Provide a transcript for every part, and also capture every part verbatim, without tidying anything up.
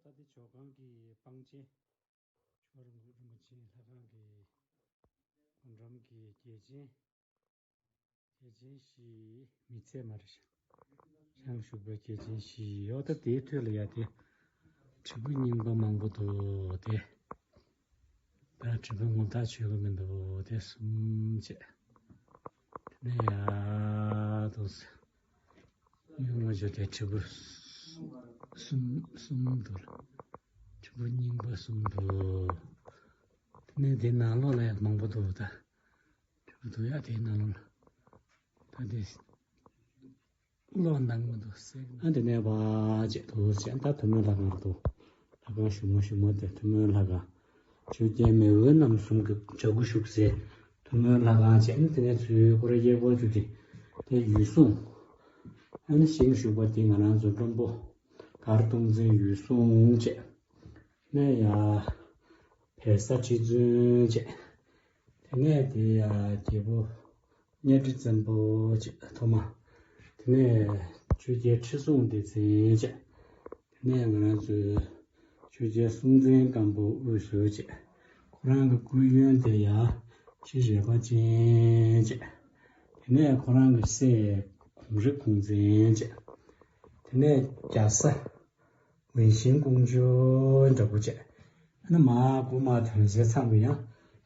ད་འདི་ཇོ་ཁང་གི་པང་ཆེན། ཇོ་རིན་པོ་ཆེ་ལྷ་ཁང་གི་སྒོ་འགྲམ་གྱི་རྒྱལ་ཆེན། རྒྱལ་ཆེན་བཞི་མི་ཚད་མ་རེད་ཤག་ཤང་བཞུགས་པའི་རྒྱལ་ཆེན་བཞི་ཡོད། ད་དེའི་ཐོད་ལ་ཡ་དེ་དྲིལ་བུ་རྙིང་པ་མང་པོ་འདུག་དེ་ད་དྲིལ་བུ་ངོ་ཐག་ཆོད་ཀྱི་མི་འདུག་དེ་གསུམ་བྱས། དེ་ནས་ཡ་དུ་སྨྱུག་མ་བྱས་དེ་དྲིལ་བུ་གསུམ་གསུམ་འདུག་དྲིལ་བུ་རྙིང་པ་གསུམ་འདུག་དེ་ནས་དེ་ནང་ལོགས་ལ་ཡ་མང་པོ་འདུག་ད། དུ་ཡ་དེའི་ནང་ལོགས་ལ། ད་དེ་ཀློག་འདང་མི་འདུག་ཟེར། ཨ་དེ་ནས་བ་བྱས་འདུག་ཟེར། ད་ཐུན་མོང་ལྷ་ཁང་འདུག་ལྷ་ཁང་ཞུ་མོ་ཞུ་མོ་དེ་ཐུན་མོང་ལྷ་ཁང་། ཆོས་རྒྱལ་མེས་དབོན་རྣམ་གསུམ་གྱི་བྱ་སྐུ་བཞུགས་སའི་ཐུན་མོང་ལྷ་ཁང་བྱས། ཨ་དེ་ནས་ཚུར་སྐོར་ར་གཡས་སྐོར་བཅུག་སྟེ་དེ་ཡུལ་སྲུང་། ཨ་ནི་ཞིང་བཞུགས་པ་དེ་ང་རང་ཚོ་བློན་པོ་མགར་སྟོང་བཙན་ཡུལ་སྲུང་བྱས། ནས་ཡ་བལ་བཟའ་ཁྲི་བཙུན་བྱས། དེ་ནས་དེ་ཡ་རྒྱལ་པོ་གཉའ་ཁྲི་བཙན་པོ་བྱས་ཐོག་མ། དེ་ནས་ཆོས་རྒྱལ་ཁྲི་སྲོང་ལྡེ་བཙན་བྱས། དེ་ནས་ང་རང་ཚོའི་ཆོས་རྒྱལ་སྲོང་བཙན་སྒམ་པོ་དབུས་སུ་བྱས། ཁོ་རང་གི་སྐུའི་གཡོན་དེ་ཡ་ཁྲི་རལ་པ་ཅན་བྱས། དེ་ནས་ཁོ་རང་གི་སྲས་གོང་རི་གོང་བཙན་བྱས། དེ་ནས་རྒྱ་བཟའ། ཝུན་ཤིང་ཀོང་ཇོ་འདྲ་པོ་བྱས། ཨ་ནི་མ་སྐུ་མ་ཐོན་སའི་མཚམས་ལ་ཡང་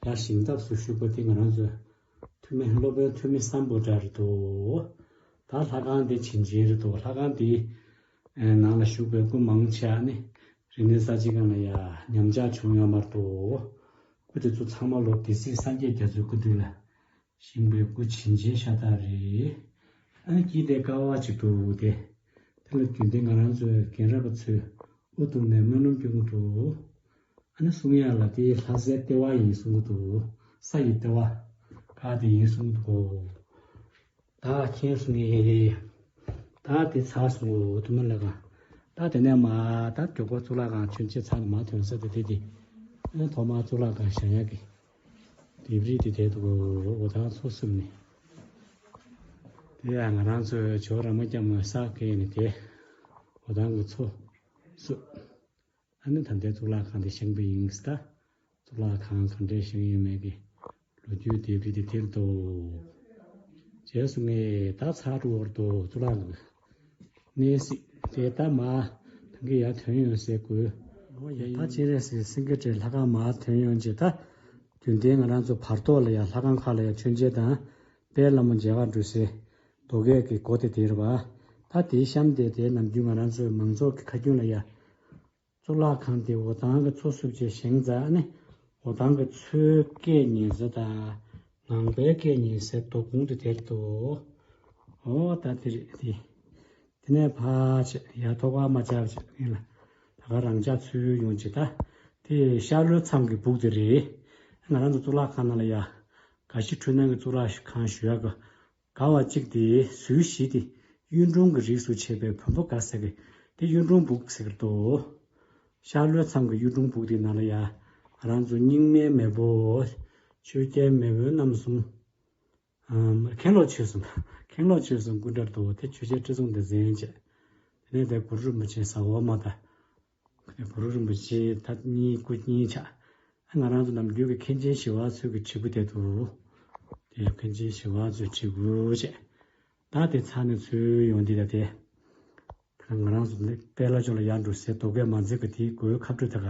ཡར་ཞིང་ཐབ་སུ་བཞུགས་པ་དེ་ང་རང་ཚོའི་ཐུ་མི་སློབ་དཔོན་ཐུ་མི་སམ་བྷོ་ཊ་རེད་འདུག་ད་ལྷ་ཁང་དེ་བྱིན་ཅན་རེད་འདུག་ལྷ་ཁང་དེའི་ནང་ལ་བཞུགས་པའི་སྐུ་མང་ཆེ་བ་ནི་རིག་གནས་གསར་བརྗེ་སྒང་ལ་ཡ་ཉམས་ཆག་བྱུང་ཡོད་མ་རེད་འདུག་སྐུ་དེ་ཚོ་ཚང་མ་ལོ་སྡེ་སྲིད་སངས་རྒྱས་རྒྱ་མཚོའི་སྐུ་མདུན་ལ། ཞིང་པའི་སྐུ་བྱིན་ཅན་ཤ་སྟག་རེད། ཨ་ནི་དཀྱིལ་དེ་ཀ་བ་གཅིག་འདུག་སྟེ། དེ་ལ་རྒྱུན་ལྡན་ང་རང་ཚོའི་རྒན་རབས་པ་ཚོས་དབུ་གཏུགས་ནས་སྨོན་ལམ་སྐྱོན་གྱི་འདུག་ཨ་ནི་གསུང་ཡག་ལ་དེ་ལྷ་སའི་ལྟེ་བ་ཡིན་གསུང་གི་འདུག་ས་ཡི་ལྟེ་བ་ཀ་དེ་ཡིན་གསུང་གི་འདུག་ད་མཁྱེན་སོང་ངས། ད་དེ་ཚར་སོང་ངོ་དུ་མ་ལ་ག་ད་དེ་ནས་མ་ད་མགྱོགས་པོ་གཙུག་ལག་ཁང་ཆོས་མཆེད་ཚར་ནས་མ་ཐོན་ས་དེ་དེ་དེ། ཨ་ནི་ཐོག་མར་གཙུག་ལག་ཁང་བཞེངས་ཡག་གི་ལྡེབས་རིས་དེ་དེ་དུ་འོ་ཐང་ཚོ་གསུམ་ནས། དེ་ཡང་ང་རང་ཚོའི་ཇོ་ར་མ་སྐྱ་མོས་ས་བཀལ་ནས་དེ་འོ་ཐང་གི་ཚོ་གསུམ། ཨ་ནི་ད་ལྟའི་གཙུག་ལག་ཁང་དེ་བཞེངས་པ་ཡིན་ས། གཙུག་ལག་ཁང་གང་འདྲས་བཞེངས་ཡོད་མེད་ཀྱི་ལོ་རྒྱུས་ལྡེབས་རིས་དེ་དེར་འདུག་རྗེས་སུ་ངས་ད་ཚར་འགྲོ་བར་དུ་གཙུག་ལག་གནས་གཟིགས་དེ་ད་མ་ཐང་གི་ཡར་ཐོན་ཡོང་སའི་སྐོར། ད་སྤྱན་རས་གཟིགས་སེང་གེ་སྒྲ་ལྷ་ཁང་མར་ཐོན་ཡོང་རྗེས་ད་རྒྱུན་ལྡན་ང་རང་ཚོ་བར་ཐོག་ལ་ཡ་ལྷ་ཁང་ཁག་ལ་ཡ་མཆོད་མཇལ་དང་དཔལ་ལྷ་མོ་མཇལ་ཁ་འགྲོ་སའི་རྡོ་སྐས་ཀྱི་སྒོ་དེ་དེ་རེད་བ། ད་དེའི་གཤམ་དེ་དེ་ནམ་རྒྱུན་ང་རང་ཚོའི་མང་ཚོགས་ཀྱི་ཁ་རྒྱུན་ལ་ཡ། གཙུག་ལག་ཁང་དེ་འོ་ཐང་གི་མཚོ་བསུབ་ཅེས་བཞེངས་ཙང་ནི་འོ་ཐང་གི་མཚོའི་སྐད་ཉན་ས་དང་ངང་པའི་སྐད་ཉན་སའི་རྡོ་ཁུང་དེ་དེར་འདུག་འོ་ད་དེ་རེད་དེ། དེ་ནས་ཕར་ཆེ་ཡར་ཐོག་ཁ་མ་ཆགས་ཆེ་ཡིན་ལ་ད་ག་རང་ཅག་ཚུར་ཡོང་ཅེ་ད་དེ་ཤར་ལྷོའི་མཚམས་ཀྱི་སྦུག་དེ་རེད། ང་རང་ཚོ་གཙུག་ལག་ཁང་ནང་ལ་ཡ་དགའ་བཞི་འཕྲུལ་སྣང་གི་གཙུག་ལག་ཁང་ཞུ་ཡག་གི་དགའ་བ་གཅིག་དེ་ཟུར་བཞི་དེ་གཡུང་དྲུང་གི་རིགས་སུ་ཆད་པའི་བོན་པོ་དགའ་ས་གི་དེ་གཡུང་དྲུང་སྦུག་ཟེར་གི་འདུག་ཤར་ལྷོའི་མཚམས་ཀྱི་གཡུང་དྲུང་སྦུག་དེ་ནང་ལ་ཡ་ང་རང་ཚོ་རྙིང་མའི་མེས་པོ་ཆོས་རྒྱལ་མེས་དབོན་རྣམ་གསུམ། ཨམ། མཁན་སློབ་ཆོས་གསུམ། མཁན་སློབ་ཆོས་གསུམ་སྐུ་འདྲ་འདུག་དེ་ཆོས་རྒྱལ་ཁྲི་སྲོང་ལྡེ་བཙན་བྱས། དེ་ནས་དེ་གུ་རུ་རིན་པོ་ཆེ་ཟ་ཧོར་མ་དང་། གུ་རུ་རིན་པོ་ཆེ་ད་གཉིས་སྐུ་གཉིས་ཆགས། ང་རང་ཚོ་ནམ་རྒྱུན་གྱི་མཁན་ཆེན་ཞི་བ་འཚོ་གི་བྲིས་སྐུ་དེ་འདུག་དེ་མཁན་ཆེན་ཞི་བ་འཚོའི་བྲིས་སྐུ་བྱས། ད་དེ་ཚར་ནས་ཚུར་ཡོང་དུས་ད་དེ། ང་རང་ཚོ་ནི་དཔལ་ལྷ་ལྕོག་ལ་ཡར་འགྲོ་སའི་རྡོ་སྐས་མ་འཛེགས་ཀྱི་དེའི་སྒོའི་ཁ་སྤྲོད་དེ་ག་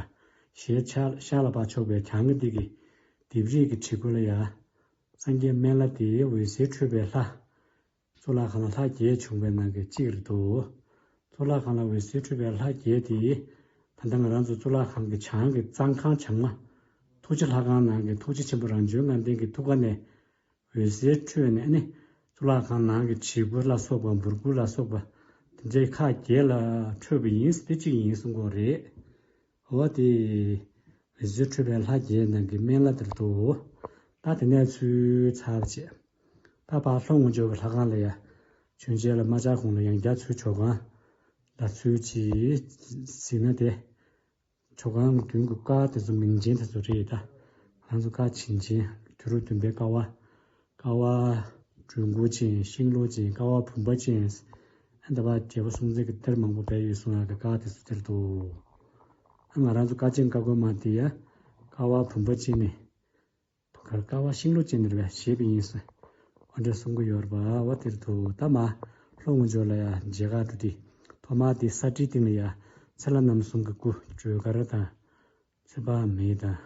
ཞེས་ཤར་ལ་ཕར་ཕྱོགས་པའི་གྱང་གི་སྟེང་གི་ལྡེབས་རིས་ཀྱི་བྲིས་སྐུ་ལ་ཡ། སངས་རྒྱས་སྨན་བླ་དེ་འོད་ཟེར་འཕྲོས་པའི་ལྷ། གཙུག་ལག་ཁང་ལ་ལྷ་བརྒྱད་བྱུང་བའི་ནང་གི་གཅིག་རེད་འདུག་གཙུག་ལག་ཁང་ལ་འོད་ཟེར་འཕྲོས་པའི་ལྷ་བརྒྱད་དེ། ད་ལྟ་ང་རང་ཚོ་གཙུག་ལག་ཁང་གི་བྱང་གི་གཙང་ཁང་བྱང་མ། ཐུགས་རྗེ་ལྷ་ཁང་ནང་གི་ཐུགས་རྗེ་ཆེན་པོ་རང་བྱོན་ལྔ་ལྡན་གྱི་ཐུགས་ཀ་ནས། འོད་ཟེར་འཕྲོས་ནས་ནི། གཙུག་ལག་ཁང་ནང་གི་བྲིས་སྐུ་ལ་སོགས་པ་འབུར་སྐུ་ལ་སོགས་པ། དེ་འདྲའི་ཁག་བརྒྱད་ལ་འཕྲོས་པ་ཡིན་དེ་གཅིག་ཡིན་གསུང་གི་རེད། འོ་དེ། འོད་ཟེར་འཕྲོས་པའི་ལྷ་བརྒྱད་ནང་གི་སྨན་བླ་དེར་འདུག་ད་དེ་ནས་ཚུར་ཚར་བྱས། ད་ཕར་ལྷོ་ངོས་ཕྱོགས་ཀྱི་ལྷ་ཁང་ལ་ཡ། མཆོད་མཇལ་ལ་མ་བཅར་གོང་ལ་ཡང་བསྐྱར་ཚུར་ཇོ་ཁང་ལ་ཚུར་ཅིག་གཟིགས་ན་དེ། ཇོ་ཁང་མདུན་གྱི་ཀ་དེ་ཚོ་མིང་ཅན་དེ་ཚོ་རེད་ད། ང་ཚོ་ཀ་བྱིན་ཅན་དུས་རབས་བདུན་པའི་ཀ་བ། ཀ་བ་སྦྲུལ་མགོ་ཅན་ཤིང་ལོ་ཅན་ཀ་བ་བུམ་པ་ཅན། ཨ་ད་བ་རྒྱལ་པོ་སྲོང་བཙན་གྱི་གཏེར་མང་པོ་སྦས་ཡོད་གསུང་ཡག་གི་ཀ་དེ་ཚོ་དེར་འདུག་ཨ་ང་རང་ཚོ་ཀ་ཆེན་ཀ་རྒོད་མ་དེ་ཡ་ཀ་བ་བུམ་པ་ཅན་ནས་གར་ཀ་བ་ཤིང་ལོ་ཅན་ནས་རེད་བྱས་པ་ཡིན་ཟེར། འོ་འདྲ་གསུང་གི་ཡོད་རེད་པ། འོ་དེར་དུ་ད་མ་ལྷོ་ངོས་ཕྱོགས་ལ་ཡ་མཇལ་ཁ་འགྲོ་དུས་ཐོག་མ་དེ་ས་ཁྲིའི་སྟེང་ལ་ཡ་ཚེ་ལྷ་རྣམ་གསུམ་གྱི་སྐུ་སྒྲོལ་དཀར་དང་། ཚེ་དཔག་མེད་དང་།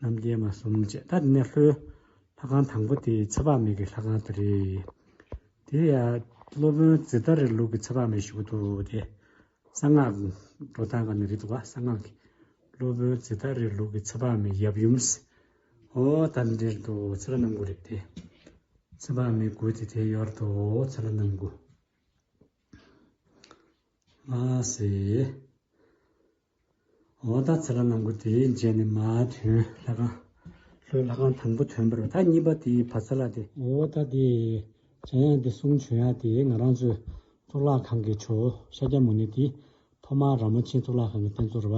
རྣམ་རྒྱལ་མ་གསུམ་བཅས། ད་དེ་ནས་ལྷོའི་ལྷ་ཁང་དང་པོ་དེ་ཚེ་དཔག་མེད་ཀྱི་ལྷ་ཁང་དེ་རེད། དེ་ཡང་སློབ་དཔོན་ཛེ་ཏཱ་རའི་ལུགས་ཀྱི་ཚེ་དཔག་མེད་བཞུགས་འདུག་དེ། གསང་སྔགས་འགྲོ་སྟངས་སྒང་ནས་རེད་འདུག་ག་གསང་སྔགས་ཀྱི་སློབ་དཔོན་ཛེ་ཏཱ་རའི་ལུགས་ཀྱི་ཚེ་དཔག་མེད་ཡབ་ཡུམ་ཟེར། འོ་ད་འདིར་འདུག་ཚེ་ལྷ་རྣམ་དགུ་རེད་དེ། ཚེ་དཔག་མེད་དགུ་དེ་དེ་ཡོད་འདུག་ཚེ་ལྷ་རྣམ་དགུ། མ་ཟེར། འོ་ད་ཚེ་ལྷ་རྣམ་དགུ་དེའི་རྗེས་ནས་མ་ཐོན་ལྷ་ཁང་། ལྷོའི་ལྷ་ཁང་དང་པོ་ཐོན་པ་རེད། ད་གཉིས་པ་དེའི་བར་ས་ལ་དེ། འོ་ད་དེ་འཇམ་དབྱངས་དེ་གསུང་བྱོན་ཡ་དེ་ང་རང་ཚོའི་གཙུག་ལག་ཁང་གི་ཇོ་བོ་ཤཱཀྱ་མུ་ནེ་དེ་ཐོག་མར་ར་མོ་ཆེ་གཙུག་ལག་ཁང་གི་རྟེན་གཙོ་རེད་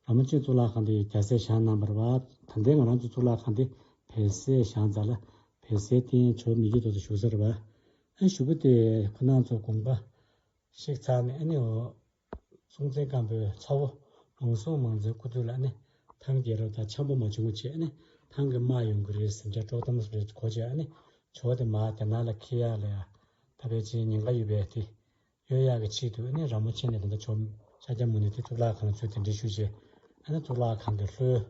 པ། ར་མོ་ཆེ་གཙུག་ལག་ཁང་དེ་རྒྱལ་སྲས་བཞེངས་གནང་བ་རེད་པ། ད་ལྟའི་ང་རང་ཚོའི་གཙུག་ལག་ཁང་དེ་བལ་སྲས་བཞེངས་ཙང་ལ་བལ་སྲས་རྟེན་ཇོ་བོ་མི་བསྐྱོད་རྡོ་རྗེ་བཞུགས་ས་རེད་པ། ཨ་གཞུག་གུ་དེ་ཁོ་རང་ཚོ་དགོངས་པ་བཞེས་ཚར་ནས་ཨ་ནི་འོ། སྲོང་བཙན་སྒམ་པོའི་ཚ་བོ་མང་སྲོང་མང་བཙན་སྐུ་དུས་ལ་ནི་ཐང་རྒྱལ་རབས་དང་འཆམ་པོ་མ་བྱུང་བ་བྱས་ནི་ཐང་གི་དམག་ཡོང་གི་རེད་ཟེར་འདྲ་དཀྲོག་གཏམ་རེ་གོ་བྱས་ནི་ཇོ་བོ་དེ་མར་རྒྱ་ནག་ལ་འཁྱེར་ཡག་ལ་ཡ་ད་ཕལ་ཆེར་ཉེན་ཁ་ཡོད་པས་དེ་གཡོལ་ཡག་གི་ཆེད་དུ་ནི་ར་མོ་ཆེ་ནས་ད་ལྟ་ཇོ་ཤཱཀྱ་མུ་ནེ་དེ་གཙུག་ལག་ཁང་ལ་ཚུར་གདན་འདྲེན་ཞུས་རྗེས་ཨ་ནི་གཙུག་ལག་ཁང་གི་ལྷོའི།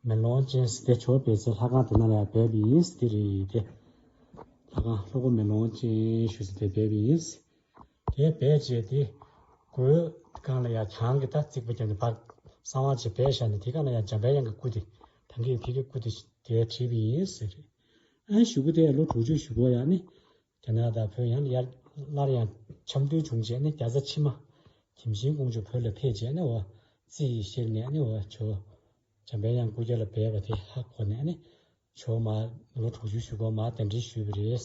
མེ་ལོང་ཅན་ཟེར་དེ་ཇོ་བོ་སྦས་སའི་ལྷ་ཁང་དེ་ནང་ལ་ཡང་སྦས་པ་ཡིན་ཟེར་དེ་རེད་དེ། ལྷ་ཁང་ལྷོ་སྒོ་མེ་ལོང་ཅན་ཞུ་ཟེར་དེ་སྦས་པ་ཡིན། དེ་སྦས་རྗེས་དེ་སྒོའི་སྒང་ལ་ཡང་གྱང་གི་ད་རྩིག་པ་བརྒྱབ་ནས་ཕར་གསང་བ་བྱས་སྦས་བཞག་ནས་དེ་སྒང་ལ་ཡང་འཇམ་པའི་དབྱངས་ཀྱི་སྐུ་དེ་ད་གིན་དེ་གི་སྐུ་དེ་དེ་བྲིས་པ་ཡིན་ཟེར། ཨ་གཞུག་གུ་དེ་ལོ་དྲུག་ཅུ་བཞུགས་པ་ཡང་ནི། རྒྱ་ནག་དང་བོད་ཡང་ཡར་སླར་ཡང་འཆམ་མཐུན་བྱུང་རྗེས་ནི་རྒྱ་བཟའ་ཕྱི་མ་གྱིམ་ཤིང་ཀོང་ཇོ་བོད་ལ་ཕེབས་རྗེས་ནི་འོ་རྩིས་ཤེར་ནས་ནི་འོ་ཇོ་བོ་འཇམ་པའི་དབྱངས་སྐུ་རྒྱབ་ལ་སྦས་པ་དེ་ཧ་གོ་ནས་ནི་ཇོ་བོ་མར་ལོ་དྲུག་ཅུ་བཞུགས་སྐོར་མར་གདན་འདྲེན་ཞུས་པ་རེད།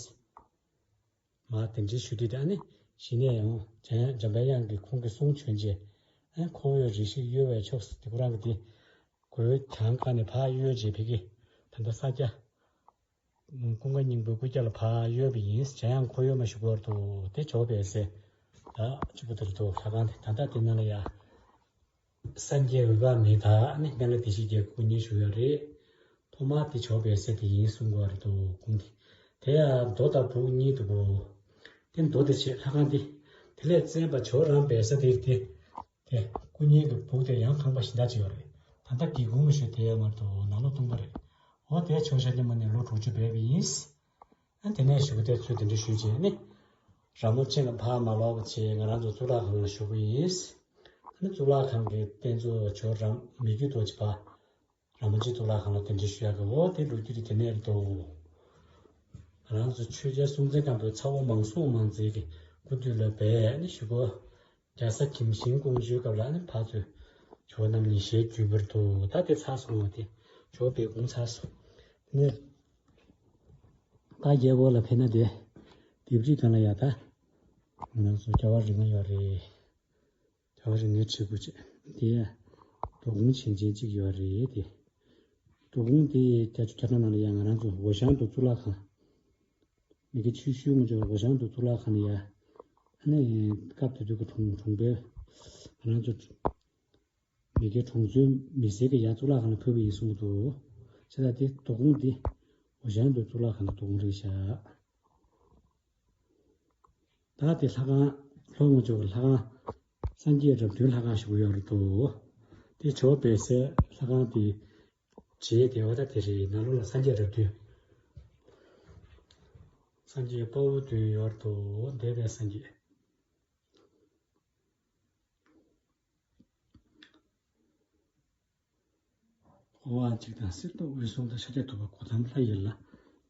མར་གདན་འདྲེན་ཞུས་དུས་ད་ནི་གཞི་ནས་ཡང་འཇམ་འཇམ་པའི་དབྱངས་ཀྱིས་ཁོང་གི་གསུང་བྱོན་རྗེས་ཨ་ཁོ་བོས་རེ་ཞིག་གཡོལ་བའི་ཕྱོགས་སུ་དེ་ཁོ་རང་གི་དེ་སྒོའི་གྱང་བཀག་ནས་ཕར་གཡོལ་རྗེས་ཕ་གི་ད་ལྟ་ས་སྐྱ། ཀུན་དགའ་སྙིང་པོའི་སྐུ་རྒྱབ་ལ་ཕར་གཡོལ་བ་ཡིན། འཇམ་དབྱངས་ཁོ་གཡོལ་མ་ཞུ་གི་ཡོད་རེད་འདུག་དེ་ཇོ་བོ་སྦས་སའི་ད་གཅིག་པུ་དེ་རེད་འདུག་ལྷ་ཁང་དེ་ད་ལྟ་དེ་ནང་ལ་ཡ། སངས་རྒྱས་འོད་དཔག་མེད་དང་ནི་སྨན་བླ་བདེ་གཤེགས་བརྒྱད་སྐུ་བརྙན་བཞུགས་ཡོད་རེད། ཐོག་མར་དེ་ཇོ་བོ་སྦས་སའི་དེ་ཡིན་གསུང་གི་ཡོད་རེད་འདུག་ཁུངས་དེ། དེ་ཡང་རྡོ་དང་སྦུག་གཉིས་འདུག་གོ་དེ་རྡོ་དེ་བྱས་ལྷ་ཁང་དེ། དེ་ལས་བཙན་པ་ཇོ་བོ་རང་སྦས་ས་དེ་རེད་དེ། དེ་སྐུ་བརྙན་གྱི་སྦུག་དེ་ཡང་ཁང་པ་གཞན་དག་ཅིག་ཡོད་རེད། ད་ལྟ་སྒེའུ་ཁུང་ཞིག་དེ་ཡོད་མ་གཏོགས་ནང་ལོགས་སྟོང་པ་རེད། འོ་དེ་ཇོ་ཤཱཀྱ་མུ་ནེ་ལོ་དྲུག་ཅུ་སྦས་པ་ཡིན། ཨ་དེ་ནས་གཞུག་གུ་དེ་ཚུར་གདན་འདྲེན་ཞུས་རྗེས་ནི། ར་མོ་ཆེ་ལ་ཕར་མ་ལོག་པ་བྱས་ང་རང་ཚོ་གཙུག་ལག་ཁང་ལ་བཞུགས་པ་ཡིན། ཨ་ནི་གཙུག་ལག་ཁང་གི་རྟེན་གཙོ་ཇོ་རང་མི་བསྐྱོད་རྡོ་རྗེ་ཕར། ར་མོ་ཆེ་གཙུག་ལག་ཁང་ལ་གདན་འདྲེན་ཞུ་ཡག་གི་འོ་དེ་ལོ་རྒྱུས་དེ་དེ་ནས་རེད་དོ། ང་རང་ཚོ་ཆོས་རྒྱལ་སྲོང་བཙན་སྒམ་པོའི་ཚ་བོ་མང་སྲོང་མང་བཙན་གྱི་སྐུ་དུས་ལ་སྦས་ནས་ཞུ་གོ་རྒྱ་བཟའ་གྱིམ་ཤིང་ཀོང་ཇོའི་སྐབས་ལ་ནི་ཕར་ཚུར་ཇོ་བོ་རྣམ་གཉིས་ཞལ་བརྒྱུད་པར་དུ་ད་དེ་ཚར་སོང་བ་དེ་ཇོ་བོ་སྦས་གོང་ཚར་སོང་། དེ་ནས་ད་རྒྱལ་པོ་ལ་ཕེབས་ན་དེ་ལྡེབས་རིས་སྒང་ལ་ཡ་ད་ང་རང་ཚོ་རྒྱལ་བ་རིགས་ལྔ་ཡོད་རེད། རྒྱལ་བ་རིགས་ལྔའི་ཁྲི་དགུ་བཅས། དེ་ཡང་རྡོ་ཀོང་བྱིན་ཅན་གཅིག་ཡོད་རེད་དེ། རྡོ་ཀོང་དེ་བརྒྱད་ཅུ་གྱ་གྲངས་ནང་ལ་ཡང་ང་རང་ཚོ་འོ་ཞང་དུ་གཙུག་ལག་ཁང་། མི་དགེ་ཆོས་ཞུ་ངོ་ཅོག་འོ་ཞང་དུ་གཙུག་ལག་ཁང་ནས་ཡ། ཨ་ནི་སྐབས་དེ་དུས་ཀྱི་གྲོང་གྲོང་པའི་ང་རང་ཚོ་མི་དགེ་གྲོང་ཚོའི་མི་སེར་གྱི་ཡ་གཙུག་ལག་ཁང་ལ་ཕུལ་བ་ཡིན་གསུངས་འདུག་བྱས་ཙང་དེ་རྡོ་ཀོང་དེ་འོ་ཞང་དུ་གཙུག་ལག་ཁང་གི་རྡོ་ཀོང་རེད་ཤག་ད་དེ་ལྷ་ཁང་ལྷོ་ངོས་ཕྱོགས་ཀྱི་ལྷ་ཁང་། སངས་རྒྱས་རབས་བདུན་ལྷ་ཁང་ཞིག་ཡོད་རེད་འདུག་དེ་ཇོ་བོ་སྦས་སའི་ལྷ་ཁང་དེ་བྱས་དེ་བ་ད་དེ་རེད། ནང་ལོགས་ལ་སངས་རྒྱས་རབས་བདུན། སངས་རྒྱས་དཔའ་བོ་བདུན་ཡོད་རེད་འདུག་འདས་པའི་སངས་རྒྱས། འཁོར་བ་འཇིག་དང་གསེར་མདོག་འོད་སྲུང་དང་ཤཱཀྱ་ཐུབ་པ་གཽ་ཏམ་ལྷ་ཡི་ལྷ།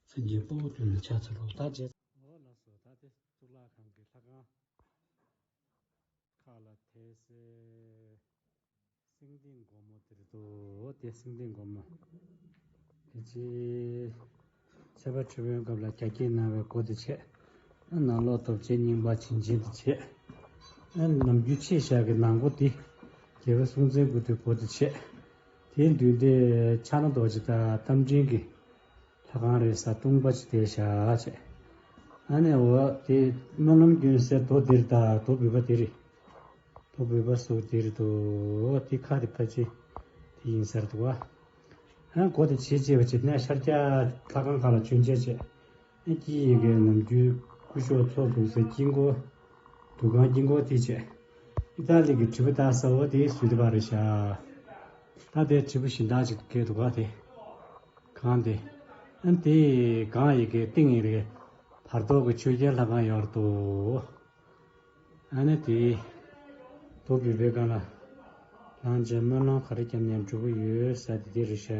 སངས་རྒྱས་དཔའ་བོ་བདུན་ལ་ཕྱག་འཚལ་ལོ། ད་རྗེས། འོ་ལགས་སོ། ད་དེ་གཙུག་ལག་ཁང་གི་ལྷ་ཁང་ཁག་ལ་དེ་སེ་སེང་ལྡེང་སྒོ་མོ་དེ་རེད་འདུག་འོ་དེ་སེང་ལྡེང་སྒོ་མོ་དེ་ཅི། ཚེ་དཔལ་ཁྲི་པའི་སྐབས་ལ་རྒྱ་བསྐྱེད་གནང་བའི་སྒོ་དེ་བྱས། ནང་ལོགས་རྡོ་རྗེ་སྙིང་པོ་བྱིན་ཅན་དེ་བྱས། ནམ་རྒྱུན་ཆེ་བཞག་གི་ནང་སྒོ་དེ་རྒྱལ་པོ་སྲོང་བཙན་སྐུ་དུས་སྒོ་དེ་བྱས། དེའི་མདུན་དེ་ཕྱག་ན་རྡོ་རྗེ་དང་རྟ་མགྲིན་གྱི་ལྷ་ཁང་རེད་ས་སྟོང་པ་ཅིག་དེ་བཞག་བྱས། ཨ་ནི་འོ་དེ་སྨོན་ལམ་སྐྱོན་སའི་རྡོ་དེ་རེད་ད་རྡོ་འབུལ་བ་དེ་རེད། ཨོ་བོད་པ་སོགས་དེ་རེད་དོ། དེ་ཁ་དེ་ཕལ་ཆེར་དེ་ཡིན་ས་རེད་འདུག་བ། ཨ་གོ་དེ་བྱེད་བྱེད་པ་བྱེད་ན་ཤར་རྒྱག་ལྷ་ཁང་ཁག་ལ་མཆོད་མཇལ་བྱས། ཨ་སྐྱིད་ཡི་གེ་ནམ་རྒྱུན་སྐུ་ཞབས་ཚོགས་འདུག་སའི་དཀྱིལ་འཁོར། འདུ་ཁང་དཀྱིལ་འཁོར་དེ་བྱས། ཨི་ཏཱ་ལི་གི་དྲིལ་བུ་བཏགས་ས་འོ་དེ་བཟོས་བསྡད་པ་རེད་ཤག་ད་དེ་དྲིལ་བུ་གཞན་དག་ཅིག་སྐད་འདུག་ག་དེ། གང་དེ། ཨ་དེ་གང་ཡི་གེ་སྟེང་ཡི་གེ་བར་ཐོག་གི་ཆོས་རྒྱལ་ལྷ་ཁང་ཡོད་རེད་དོ། ཨ་ནི་དེ། རྡོ་བུས་པའི་སྒང་ལ། ལངས་བྱས་སྨོན་ལམ་ག་རེ་བརྒྱབ་ནས་འགྲུབ་ཀྱི་ཡོད་ཟེར་དེ་དེ་རེད་ཤག་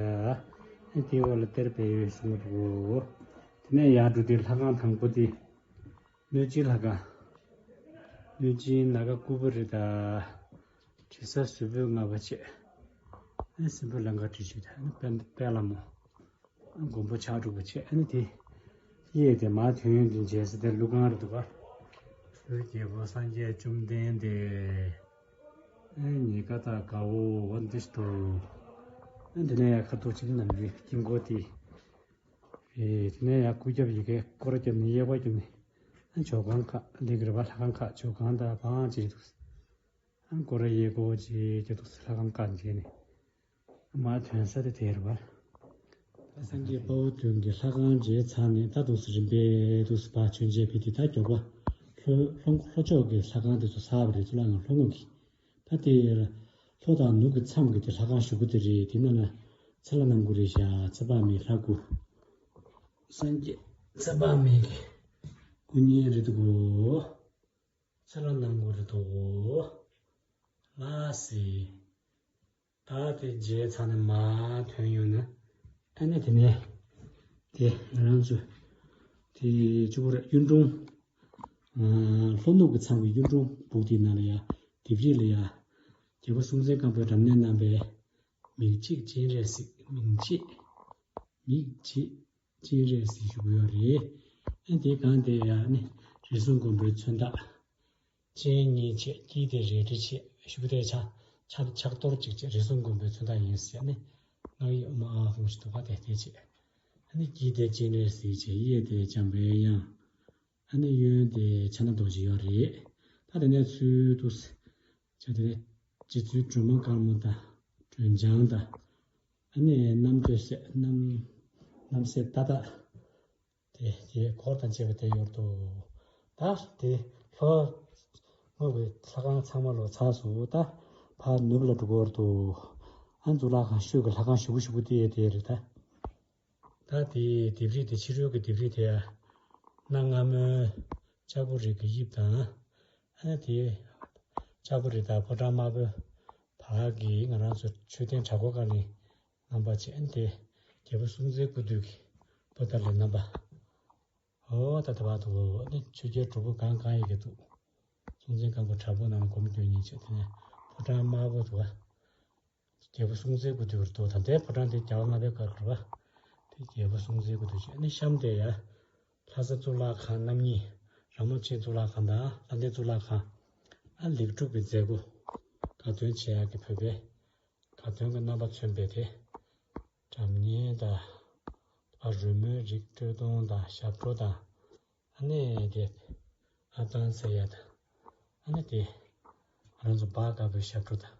ཨ་དེའི་འོག་ལ་གཏེར་སྦས་ཡོད་གསུང་གི་འདུག་དེ་ནས་ཡར་འགྲོ་དུས་ལྷ་ཁང་དང་པོ་དེ། གནོད་སྦྱིན་ལྷ་ཁང་། གནོད་སྦྱིན་ནཱ་ག་ཀུ་བེ་ར་དང་། དྲི་ཟ་ཟུར་ཕུད་ལྔ་པ་བཅས། ཨ་ནི་སྲིན་པོ་ལང་ཀ་དྲི་ཆུ་དང་ཨ་ནི་དཔལ་དཔལ་ལྷ་མོ། མགོན་པོ་ཕྱག་དྲུག་པ་བཅས་ཨ་ནི་དེ། གཡས་དེ་མར་ཐོན་ཡོང་དུས་མཇལ་ས་དེ་ཀླུ་ཁང་རེད་འདུག་ག་ཀླུའི་རྒྱལ་པོ་སངས་རྒྱས་བཅོམ་ལྡན་འདས། ཨ་ནི་ཉེ་དགའ་དང་དགའ་བོ་འོ་འདི་འདུག་ཨ་ནི་དེ་ནས་ཡར་ཁ་ཐུག་ཅིག་ནམ་རྒྱུན་དཀྱིལ་འཁོར་དེ། ཨེ་དེ་ནས་ཡར་སྐུ་རྒྱབ་ཡི་གེ་སྐོར་བརྒྱབ་ནས་གཡས་པ་བརྒྱབ་ནས། ཨ་ཇོ་ཁང་ཁག་ལེགས་རེད་པ། ལྷ་ཁང་ཁག་ཇོ་ཁང་དང་བང་བྱས་འདུག་ཨ་སྐོར་ར་གཡས་སྐོར་བྱས་ཀྱི་འདུག་ལྷ་ཁང་ཁག་མཇལ་ནས། མར་ཐོན་ས་དེ་དེ་རེད་པ། ད་སངས་རྒྱས་དཔའ་བོ་བདུན་གྱི་ལྷ་ཁང་མཇལ་ཚར་ནས་ད་འདུག་སེ་རིམ་པས་འདུག་སེ་ཕར་མཆོད་མཇལ་ཕེབས་དུས་ད་མགྱོགས་པ། ལྷོ་ལྷོ་ལྷོ་ཕྱོགས་ཀྱི་ལྷ་ཁང་དེ་ཚོ་ཚར་བ་རེད། གཙུག་ལག་ཁང་ལྷོ་ངོས་ཀྱི། ད་དེ་ལྷོ་དང་ནུབ་ཀྱི་མཚམས་ཀྱི་དེ་ལྷ་ཁང་གཞུག་གུ་དེ་རེད། དེ་ནང་ལ་ཚེ་ལྷ་རྣམ་དགུ་རེད་ཤག་ཚེ་དཔག་མེད་ལྷ་དགུ། སངས་རྒྱས་ཚེ་དཔག་མེད་ཀྱི་སྐུ་བརྙན་རེད་འདུག་གོ་ཚེ་ལྷ་རྣམ་དགུ་རེད་འདུག་གོ་ལགས་སེ། ད་དེ་མཇལ་ཚར་ནས་མར་ཐོན་ཡོང་ན། ཨ་ནི་དེ་ནས་དེ་ང་རང་ཚོ་དེ་གཅིག་པུ་རེད། གཡུང་དྲུང་། ཨ་ལྷོ་ནུབ་ཀྱི་མཚམས་ཀྱི་གཡུང་དྲུང་སྦུག་དེའི་ནང་ལ་ཡ། ལྡེབས་རིས་ལ་ཡ། རྒྱལ་པོ་སྲོང་བཙན་སྒམ་པོས་རབ་གནས་གནང་བའི། མིག་འབྱེད་སྤྱན་རས་གཟིགས། མིག་འབྱེད། མིག་འབྱེད་སྤྱན་རས་གཟིགས་ཞུ་གི་ཡོད་རེད། ཨ་དེའི་སྒང་དེ་ཡ་ནི་རིགས་གསུམ་མགོན་པོའི་མཚོན་རྟགས། སྤྱན་གཉིས་བྱས། དཀྱིལ་དེ་རལ་གྲི་བྱས། གཞུག་གུ་དེ་ཕྱག་ཕྱག་ཕྱག་རྡོར་གཅིག་བྱས། རིགས་གསུམ་མགོན་པོའི་མཚོན་རྟགས་ཡིན་ཟེར་ནས། སྔགས་ཡིག་ཨོཾ་ཨཱཿཧཱུྃ་ཞེས་འདུག་ག་དེ་དེ་བྱས། ཨ་ནི་དཀྱིལ་དེ་སྤྱན་རས་གཟིགས་བྱས། གཡས་དེ་འཇམ་པའི་དབྱངས། ཨ་ནི་གཡོན་དེ་ཕྱག་ན་རྡོ་རྗེ་ཡོད་རེད། ད་དེ་ནས་ཚུར་འདུག་སེ་བྱས། དེ་ནས་རྗེ་བཙུན་སྒྲོལ་མ་དཀར་མོ་དང་། སྒྲོལ་ལྗང་དང་། ཨ་ནི་རྣམ་ཐོས་སྲས། རྣམ་རྣམ་སྲས་ཏག་ཏག་དེ་དེ་འཁོར་དང་བཅས་པ་དེ་ཡོད་དོ། ད་དེ་ལྷོ་ངོས་ཀྱི་ལྷ་ཁང་ཚང་མ་ལོ་ཚར་སོང་། ད་ཕར་ནུབ་ལ་འགྲོ་གི་ཡོད་དོ། ཨ་གཙུག་ལག་ཁང་ཤོད་ཀྱི་ལྷ་ཁང་གཞུག་གུ་གཞུག་གུ་དེ་དེ་རེད་ད། ད་དེའི་ལྡེབས་རིས་དེ་ཕྱི་རོལ་གྱི་ལྡེབས་རིས་དེ་ཡ། གནའ་སྔ་མོའི་ལྕགས་པོ་རི་གི་དབྱིབས་དང་། ཨ་ནི་དེའི་ལྕགས་པོ་རི་དང་ཕོ་བྲང་དམར་པོའི་བར་གྱི་ང་རང་ཚོ་མཆོད་རྟེན་བྲག་སྒོ་ཀ་ནི་རྣམ་པ་བྱས། ཨ་ནི་དེ་རྒྱལ་པོ་སྲོང་བཙན་སྐུ་དུས་ཀྱི་པོ་ཏཱ་ལའི་རྣམ་པ། ཨོ་ད་ལྟ་བར་དུ་ཨ་ནི་ཆོས་རྒྱལ་སྒྲུབ་ཕུག་གང་གང་ཡི་གེ་འདུག་སྲོང་བཙན་སྒམ་པོ་བྲག་ཕུག་ནང་ལ་སྒོམ་སྐྱོན་གཉིས་བྱས། དེ་ནས་ཕོ་བྲང་དམར་པོ་འདུག་ག་རྒྱལ་པོ་སྲོང་བཙན་སྐུ་དུས་ཀྱི་རྡོ་དང་། དེ་ཕོ་བྲང་དེ་རྒྱལ་བ་ལྔ་པའི་སྐབས་རེད་པ། དེ་རྒྱལ་པོ་སྲོང་བཙན་སྐུ་དུས་བྱས། ཨ་ནི་གཤམ་དེ་ཡ། ལྷ་ས་གཙུག་ལག་ཁང་རྣམ་གཉིས། ར་མོ་ཆེ་གཙུག་ལག་ཁང་དང་ལྷ་ལྡན་གཙུག་ལག་ཁང་། ཨ་ལེགས་གྲུབ་ཀྱི་མཛད་སྒོ། དགའ་སྟོན་བྱེད་ཡག་གི་བོད་པའི་དགའ་སྟོན་གྱི་རྣམ་པ་མཚོན་པའི་དེ། སྒྲ་སྙན་དང་། ཨ་རོལ་མོའི་རིགས་དཀྲོལ་གཏོང་དང་ཞབས་བྲོ་དང་། ཨ་ནི་དེ། ཨ་ཏང་ཟེར་ཡ་དང་། ཨ་ནི་དེ། ང་རང་ཚོ་འབག་དཀར་པོའི་ཞབས་བྲོ་དང་།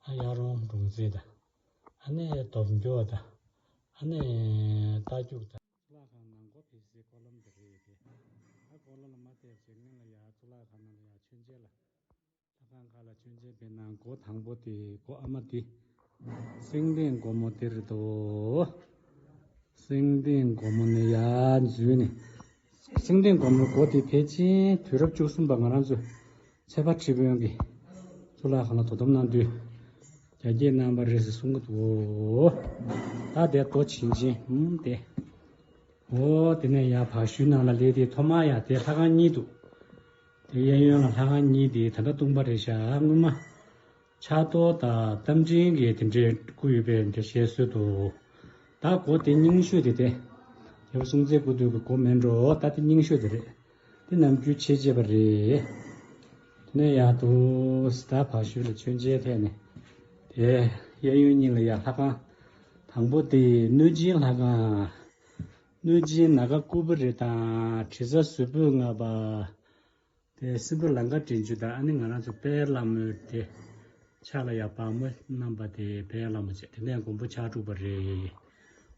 ཨ་གཡག་རོང་འབྲོང་རྩེད་དང་། ཨ་ནི་སྟོབས་འགྱུར་དང་། ཨ་ནི་རྟ་རྒྱུག་དང་། གཙུག་ལག་ཁང་ནང་སྒོ་ཕྱེ་སའི་སྐོར་ལམ་དེ་རེད་དེ། ཨ་སྐོར་ལམ་ལ་མར་བལྟས་བྱས་སྔོན་ལ་ཡ་གཙུག་ལག་ཁང་ནང་ལ་ཡ་མཆོད་མཇལ་ལ། ལྷ་ཁང་ཁག་ལ་མཆོད་མཇལ་ཕེབས་ན་སྒོ་དང་པོ་དེ་སྒོ་ཨ་མ་དེ། སེང་ལྡེང་སྒོ་མོ་དེ་རེད་དོ། སེང་ལྡེང་སྒོ་མོ་ནས་ཡར་འཛུལ་ནས། སེང་ལྡེང་སྒོ་མོའི་སྒོ་དེ་ཕལ་ཆེར་དུས་རབས་བཅུ་གསུམ་པ་ང་རང་ཚོ་ཚེ་དཔག་ཁྲི་དཔོན་གྱིས་གཙུག་ལག་ཁང་ལ་དོ་དམ་གནང་དུས་རྒྱ་སྐྱེད་གནང་བ་རེད་ཟེར་གསུང་གི་འདུག་ད་དེ་རྡོ་བྱིན་ཅན་ཧུམ་དེ། འོ་དེ་ནས་ཡར་བར་ཤུལ་ནང་ལ་སླེབས་དུས་ཐོག་མར་ཡ་དེ་ལྷ་ཁང་གཉིས་འདུག་དེ་གཡས་གཡོན་ལ་ལྷ་ཁང་གཉིས་དེ་ད་ལྟ་སྟོང་པ་རེད་ཤག་སྔོན་མ་ཕྱག་རྡོར་དང་རྟ་མགྲིན་གྱི་དེ་འདྲའི་སྐུ་ཡོད་པའི་འདྲ་བཤད་སྲོལ་འདུག་ད་སྒོ་དེ་རྙིང་ཤོས་དེ་དེ། རྒྱལ་པོ་སྲོང་བཙན་སྐུ་དུས་ཀྱི་སྒོ་མིན་འགྲོ། ད་དེ་རྙིང་ཤོས་དེ་རེད། དེ་ནམ་རྒྱུན་ཆད་ཆད་པ་རེད། དེ་ནས་ཡར་འདུག་སེ་ད་བར་ཤུལ་ལ་མཆོད་མཇལ་ཐད་ནས། དེ་གཡས་གཡོན་གཉིས་ལ་ཡ་ལྷ་ཁང་། དང་པོ་དེ་གནོད་སྦྱིན་ལྷ་ཁང་། གནོད་སྦྱིན་ནཱ་ག་ཀུ་བེ་རི་དང་དྲི་ཟ་ཟུར་ཕུད་ལྔ་པ། དེ་སྲིན་པོ་ལང་ཀ་འདྲེན་རྒྱུ་དང་ཨ་ནི་ང་རང་ཚོ་དཔལ་ལྷ་མོའི་དེ་ཕྱག་ལ་ཡ་བ་མོ་བསྣམས་པ་དེ་དཔལ་ལྷ་མོ་བྱས། དེ་ནས་མགོན་པོ་ཕྱག་དྲུག་པ་རེད།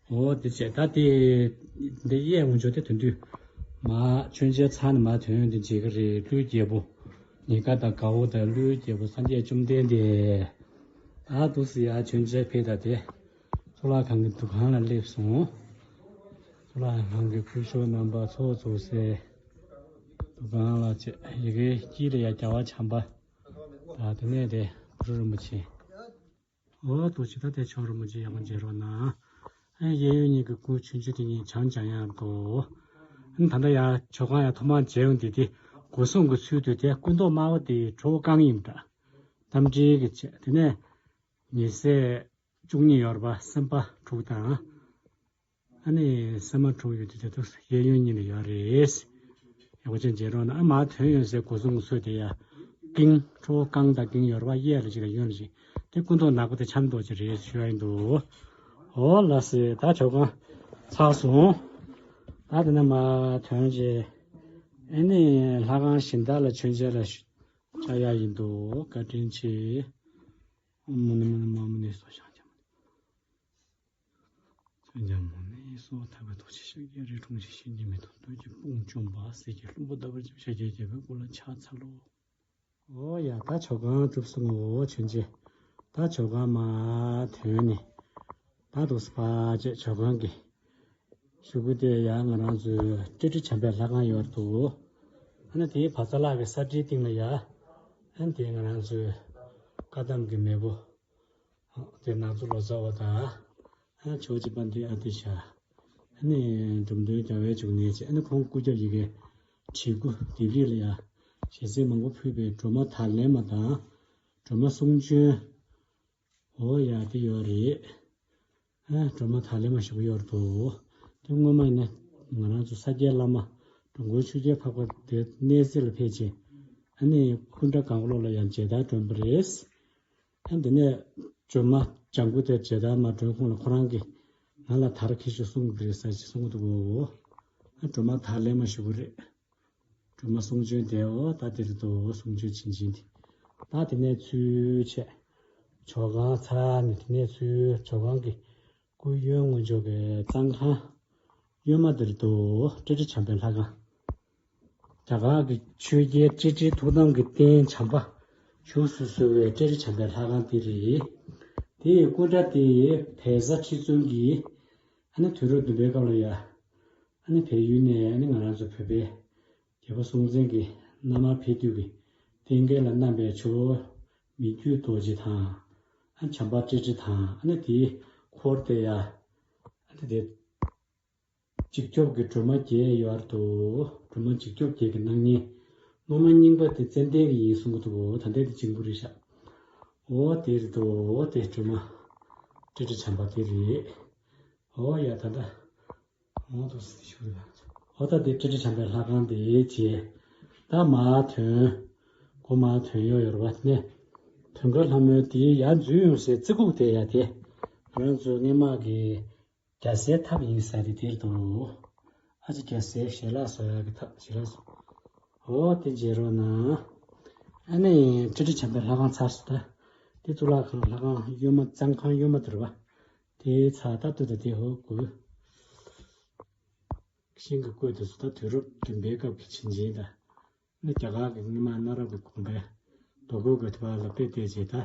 འོ་དེ་བྱས་ད་དེ་འདི་གཡས་འོང་ཆོག་དེ་དོན་དུས་མ་མཆོད་མཇལ་ཚར་ནས་མ་དོན་དེ་མཇལ་གི་རེད། ཀླུའི་རྒྱལ་པོ་ཉེ་དགའ་དང་དགའ་བོ་དང་ཀླུའི་རྒྱལ་པོ་སངས་རྒྱས་བཅོམ་ལྡན་འདས། ད་འདུག་སེ་ཡར་མཆོད་མཇལ་ཕེབས་ད་དེ་གཙུག་ལག་ཁང་གི་འདུ་ཁང་ལ་སླེབས་སོང་། གཙུག་ལག་ཁང་གི་སྐུ་ཞབས་རྣམ་པ་ཚོགས་འཛུགས་སའི་འདུ་ཁང་ལ་བྱས། ཡ་གི་དཀྱིལ་ལ་ཡ་རྒྱལ་བ་བྱམས་པ་དང་དེ་ནས་དེ་གུ་རུ་རིན་པོ་ཆེ། འོ་ཏོ་ཅི་ད་དེ་ཆོག་རིན་པོ་ཆེ་ཡག་པོ་མཇལ་རོགས་གནང་། ཨ་གཡས་གཡོན་གཉིས་ཀྱི་སྐུ་ཆུང་ཆུང་དེ་གཉིས་བྱང་ལྗང་ཡང་གོ། ཨ་ད་ལྟ་ཡ་ཆོ་ག་ཡ་ཐོག་མར་མཇལ་ཡོང་དེ་དེ་སྒོ་སྲུང་གི་ཚུལ་དུ་དེ་སྐུ་མདོག་དམར་པོ་དེ་ཁྲོ་བོ་རྐང་ཡིན་པ་འདྲ། རྟ་མགྲིན་གྱི་བྱས། དེ་ནས་ཉེ་སྲས་བཅུ་གཉིས་ཡོད་རེད་པ། སེམས་དཔའ་དྲུག་དང་། ཨ་ནི་སེམས་མ་དྲུག་ཡོད་དུས་དེ་དུས་གཡས་གཡོན་གཉིས་ལ་ཡོད་རེད། ཡག་པོ་ཅན་མཇལ་རོགས་གནང་། ཨ་མར་ཐོན་ཡོང་སའི་སྒོ་སྲུང་གི་ཚུལ་དེ་ཡ་ཀིང་ཁྲོ་བོ་རྐང་དང་ཀིང་ཡོད་རེད་པ། གཡས་ལ་གཅིག་དང་གཡོན་ལ་གཅིག་དེ་སྐུ་མདོག་ནག་པོ་དེ་ཆབ་མདོག་ཅིག་རེད་ཞུ་ཡ་ཡིན་འདུག་འོ་ལགས་སེ། ད་ཆོ་ག་ཚར་སོང་། ད་དེ་ནས་མར་ཐོན་རྗེས་ཨ་ནི་ལྷ་ཁང་གཞན་དག་ལ་མཆོད་མཇལ་ལ་བཅར་ཡ་ཡིན་འདུག་བཀའ་དྲིན་ཆེ། ཨོཾ་མུ་ནེ་མུ་ནེ་མ་མུ་ནེ་སྭཱ་ཧཱ། ཤཱཀྱ་མུ་ནེ། མཚན་བྱང་མུ་ནེ་སྭཱ་ཧཱ། ཐེག་པ་ཐུགས་རྗེ་ཤཱཀྱའི་རིགས་འཁྲུངས་ཤིང་། བཤེས་གཉེན་མི་ཐོབ་བདུད་ཀྱི་དཔུང་བཅོམ་པ། གསེར་གྱི་ལྷུན་པོ་ལྟ་བུར་བརྗིད་པའི་ཤཱཀྱའི་རྒྱལ་པོའི་སྐུ་ལ་ཕྱག་འཚལ་ལོ། འོ་ཡ་ད་ཆོ་ག་གྲུབ་སོང་ངོ་། མཆོད་མཇལ། ད་ཆོ་ག་མར་ཐོན་ནས་ད་འདུག་སེ་ཕར་བྱས་ཆོ་ག་གི་གཞུག་གུ་དེ་ཡ་ང་རང་ཚོའི་ཏྲི་ཏྲི་བྱམས་པའི་ལྷ་ཁང་ཡོད་འདུག་ཨ་ནི་དེའི་བ་ཚ་ལག་གི་ས་ཁྲིའི་སྟེང་ལ་ཡ་ཨ་ནི་དེ་ང་རང་ཚོའི་བཀའ་གདམས་ཀྱི་མེས་པོ་དེ་ནག་ཚོ་ལོ་ཙཱ་བ་དང་། ཨ་ནི་ཇོ་བོ་རྗེ་དཔལ་ལྡན་ཨ་ཏི་ཤ། ཨ་ནི་འབྲོམ་སྟོན་རྒྱལ་བའི་འབྱུང་གནས་བཅས། ཨ་ནི་ཁོང་སྐུ་རྒྱབ་ཡི་གེ་བྲིས་སྐུ་ལྡེབས་རིས་ལ་ཡ་ཞལ་གསེར་མང་པོ་ཕུལ་བའི་སྒྲོལ་མ་དར་ལེབ་མ་དང་། སྒྲོལ་མ་གསུང་བྱོན། འོ་ཡ་དེ་ཡོད་རེད། ཨ་སྒྲོལ་མ་དར་ལེབ་མ་ཞེ་པོ་ཡོད་རེད་འདུག་དེ་སྔོན་མ་ཡིན་ན་ང་རང་ཚོ་ས་སྐྱའི་བླ་མ་འགྲོ་མགོན་ཆོས་རྒྱལ་འཕགས་པ་དེ་གནས་གཟིགས་ལ་ཕེབས་རྗེས་ཨ་ནི་ཀུན་དགའ་གང་བློ་ལ་ཡང་མཇལ་དར་སྒྲོན་པ་རེད། ཨ་འདི་ནས་སྒྲོལ་མ་ལྗང་གུ་དེ་མཇལ་དར་མ་སྒྲོན་གོང་ལ་ཁོ་རང་གིས་ང་ལ་དར་ཁྱེར་ཤོག་གསུང་གི་རེད་ཟེར་ཅིག་གསུང་གི་འདུག་གོ། ཨ་སྒྲོལ་མ་དར་ལེབ་མ་ཞེ་པོ་རེད། སྒྲོལ་མ་གསུང་བྱོན་དེ་འོ་ད་དེ་རེད་དོ། གསུང་བྱོན་བྱིན་ཅན་དེ། ད་དེ་ནས་ཚུར་བྱས་ཇོ་ཁང་ཚར་ནས་དེ་ནས་ཚུར་ཇོ་ཁང་གི་སྐུ་གཡོན་ངོས་ཕྱོགས་ཀྱི་གཙང་ཁང་གཡོན་མ་དེ་རེད་དོ། ཏྲི་ཏྲི་བྱམས་པའི་ལྷ་ཁང་། རྒྱ་གར་གྱི་ཆོས་རྒྱལ་ཏྲི་ཏྲིའི་ཐུགས་དམ་གྱི་རྟེན་བྱམས་པ་བཞུགས་སུ་གསོལ་བའི་ཏྲི་ཏྲི་བྱམས་པའི་ལྷ་ཁང་དེ་རེད། དེའི་སྐུ་འདྲ་དེ་བལ་བཟའ་ཁྲི་བཙུན་གྱིས་ཨ་ནི་དུས་རབས་བདུན་པའི་སྐབས་ལ་ཡ་ཨ་ནི་བལ་ཡུལ་ནས་ཨ་ནི་ང་རང་ཚོ་བོད་པའི་རྒྱལ་པོ་སྲོང་བཙན་གྱི་མནའ་མར་ཕེབས་དུས་ཀྱི་རྟེན་སྐལ་ལ་བསྣམས་པའི་ཇོ་བོ་མི་བསྐྱོད་རྡོ་རྗེ་དང་། ཨ་བྱམས་པ་ཏྲི་ཏྲི་དང་། ཨ་ནི་དེའི་འཁོར་དེ་ཡ་ཨ་ནི་དེ་འཇིགས་སྐྱོབ་ཀྱི་སྒྲོལ་མ་བརྒྱད་ཡོད་རེད་དོ། སྒྲོལ་མ་འཇིགས་སྐྱོབ་བརྒྱད་ཀྱི་སྣང་བརྙན། སློབ་མ་རྙིང་པ་དེ་ཙན་དན་གྱི་ཡིན་གསུང་གི་འདུག་གོ། ད་ལྟའི་དེ་འཇིམ་སྐུ་རེད་ཤག་འོ་དེ་རེད་དོ། འོ་དེ་སྒྲོལ་མ་ཏྲི་ཏྲི་བྱམས་པ་དེ་རེད། འོ་ཡ་ད་ལྟ་འོ་དོ་སི་ཤུ་རེད། འོ་ད་དེ་ཏྲི་ཏྲི་བྱམས་པའི་ལྷ་ཁང་དེ་བྱས། ད་མར་ཐོན། སྒོ་མར་ཐོན་ཡོད་ཡོད་རེད་པ། ནས་དོན་མཁར་ལྷ་མོའི་དེའི་ཡར་འཛུལ་ཡོང་སའི་རྩེ་ཁུག་དེ་ཡ་དེ་ང་རང་ཚོའི་སྔས་མ་གི་རྒྱལ་སྲས་ཐབ་ཡིན་ས་དེ་དེར་འདུག་ཨ་ཅེ་རྒྱལ་སྲས་ཞལ་ལག་བཟོ་ཡག་གི་ཐབ་ཞལ་ལག་བཟོ། འོ་དེ་མཇལ་རོགས་གནང་། ཨ་ནི་ཏྲི་ཏྲི་བྱམས་པའི་ལྷ་ཁང་ཚར་སོང་ད། དེ་གཙུག་ལག་ཁང་ལྷ་ཁང་གཡོན་མ་གཙང་ཁང་གཡོན་མ་དེ་རེད་པ། དེ་ཚར་ད་ལྟོས་ད་དེ་འོ་དགོས། ཤིང་གི་བརྐོས་དེ་ཚོ་ད་དུས་རབས་བདུན་པའི་སྐབས་ཀྱི་བྱིན་ཅན་ད། ནི་རྒྱ་གར་གྱི་སྔོན་མ་གནའ་རབས་ཀྱི་དགོན་པའི་རྡོ་བརྐོས་ཀྱི་དེ་བར་ལ་དཔེ་བལྟས་རྗེས་ད།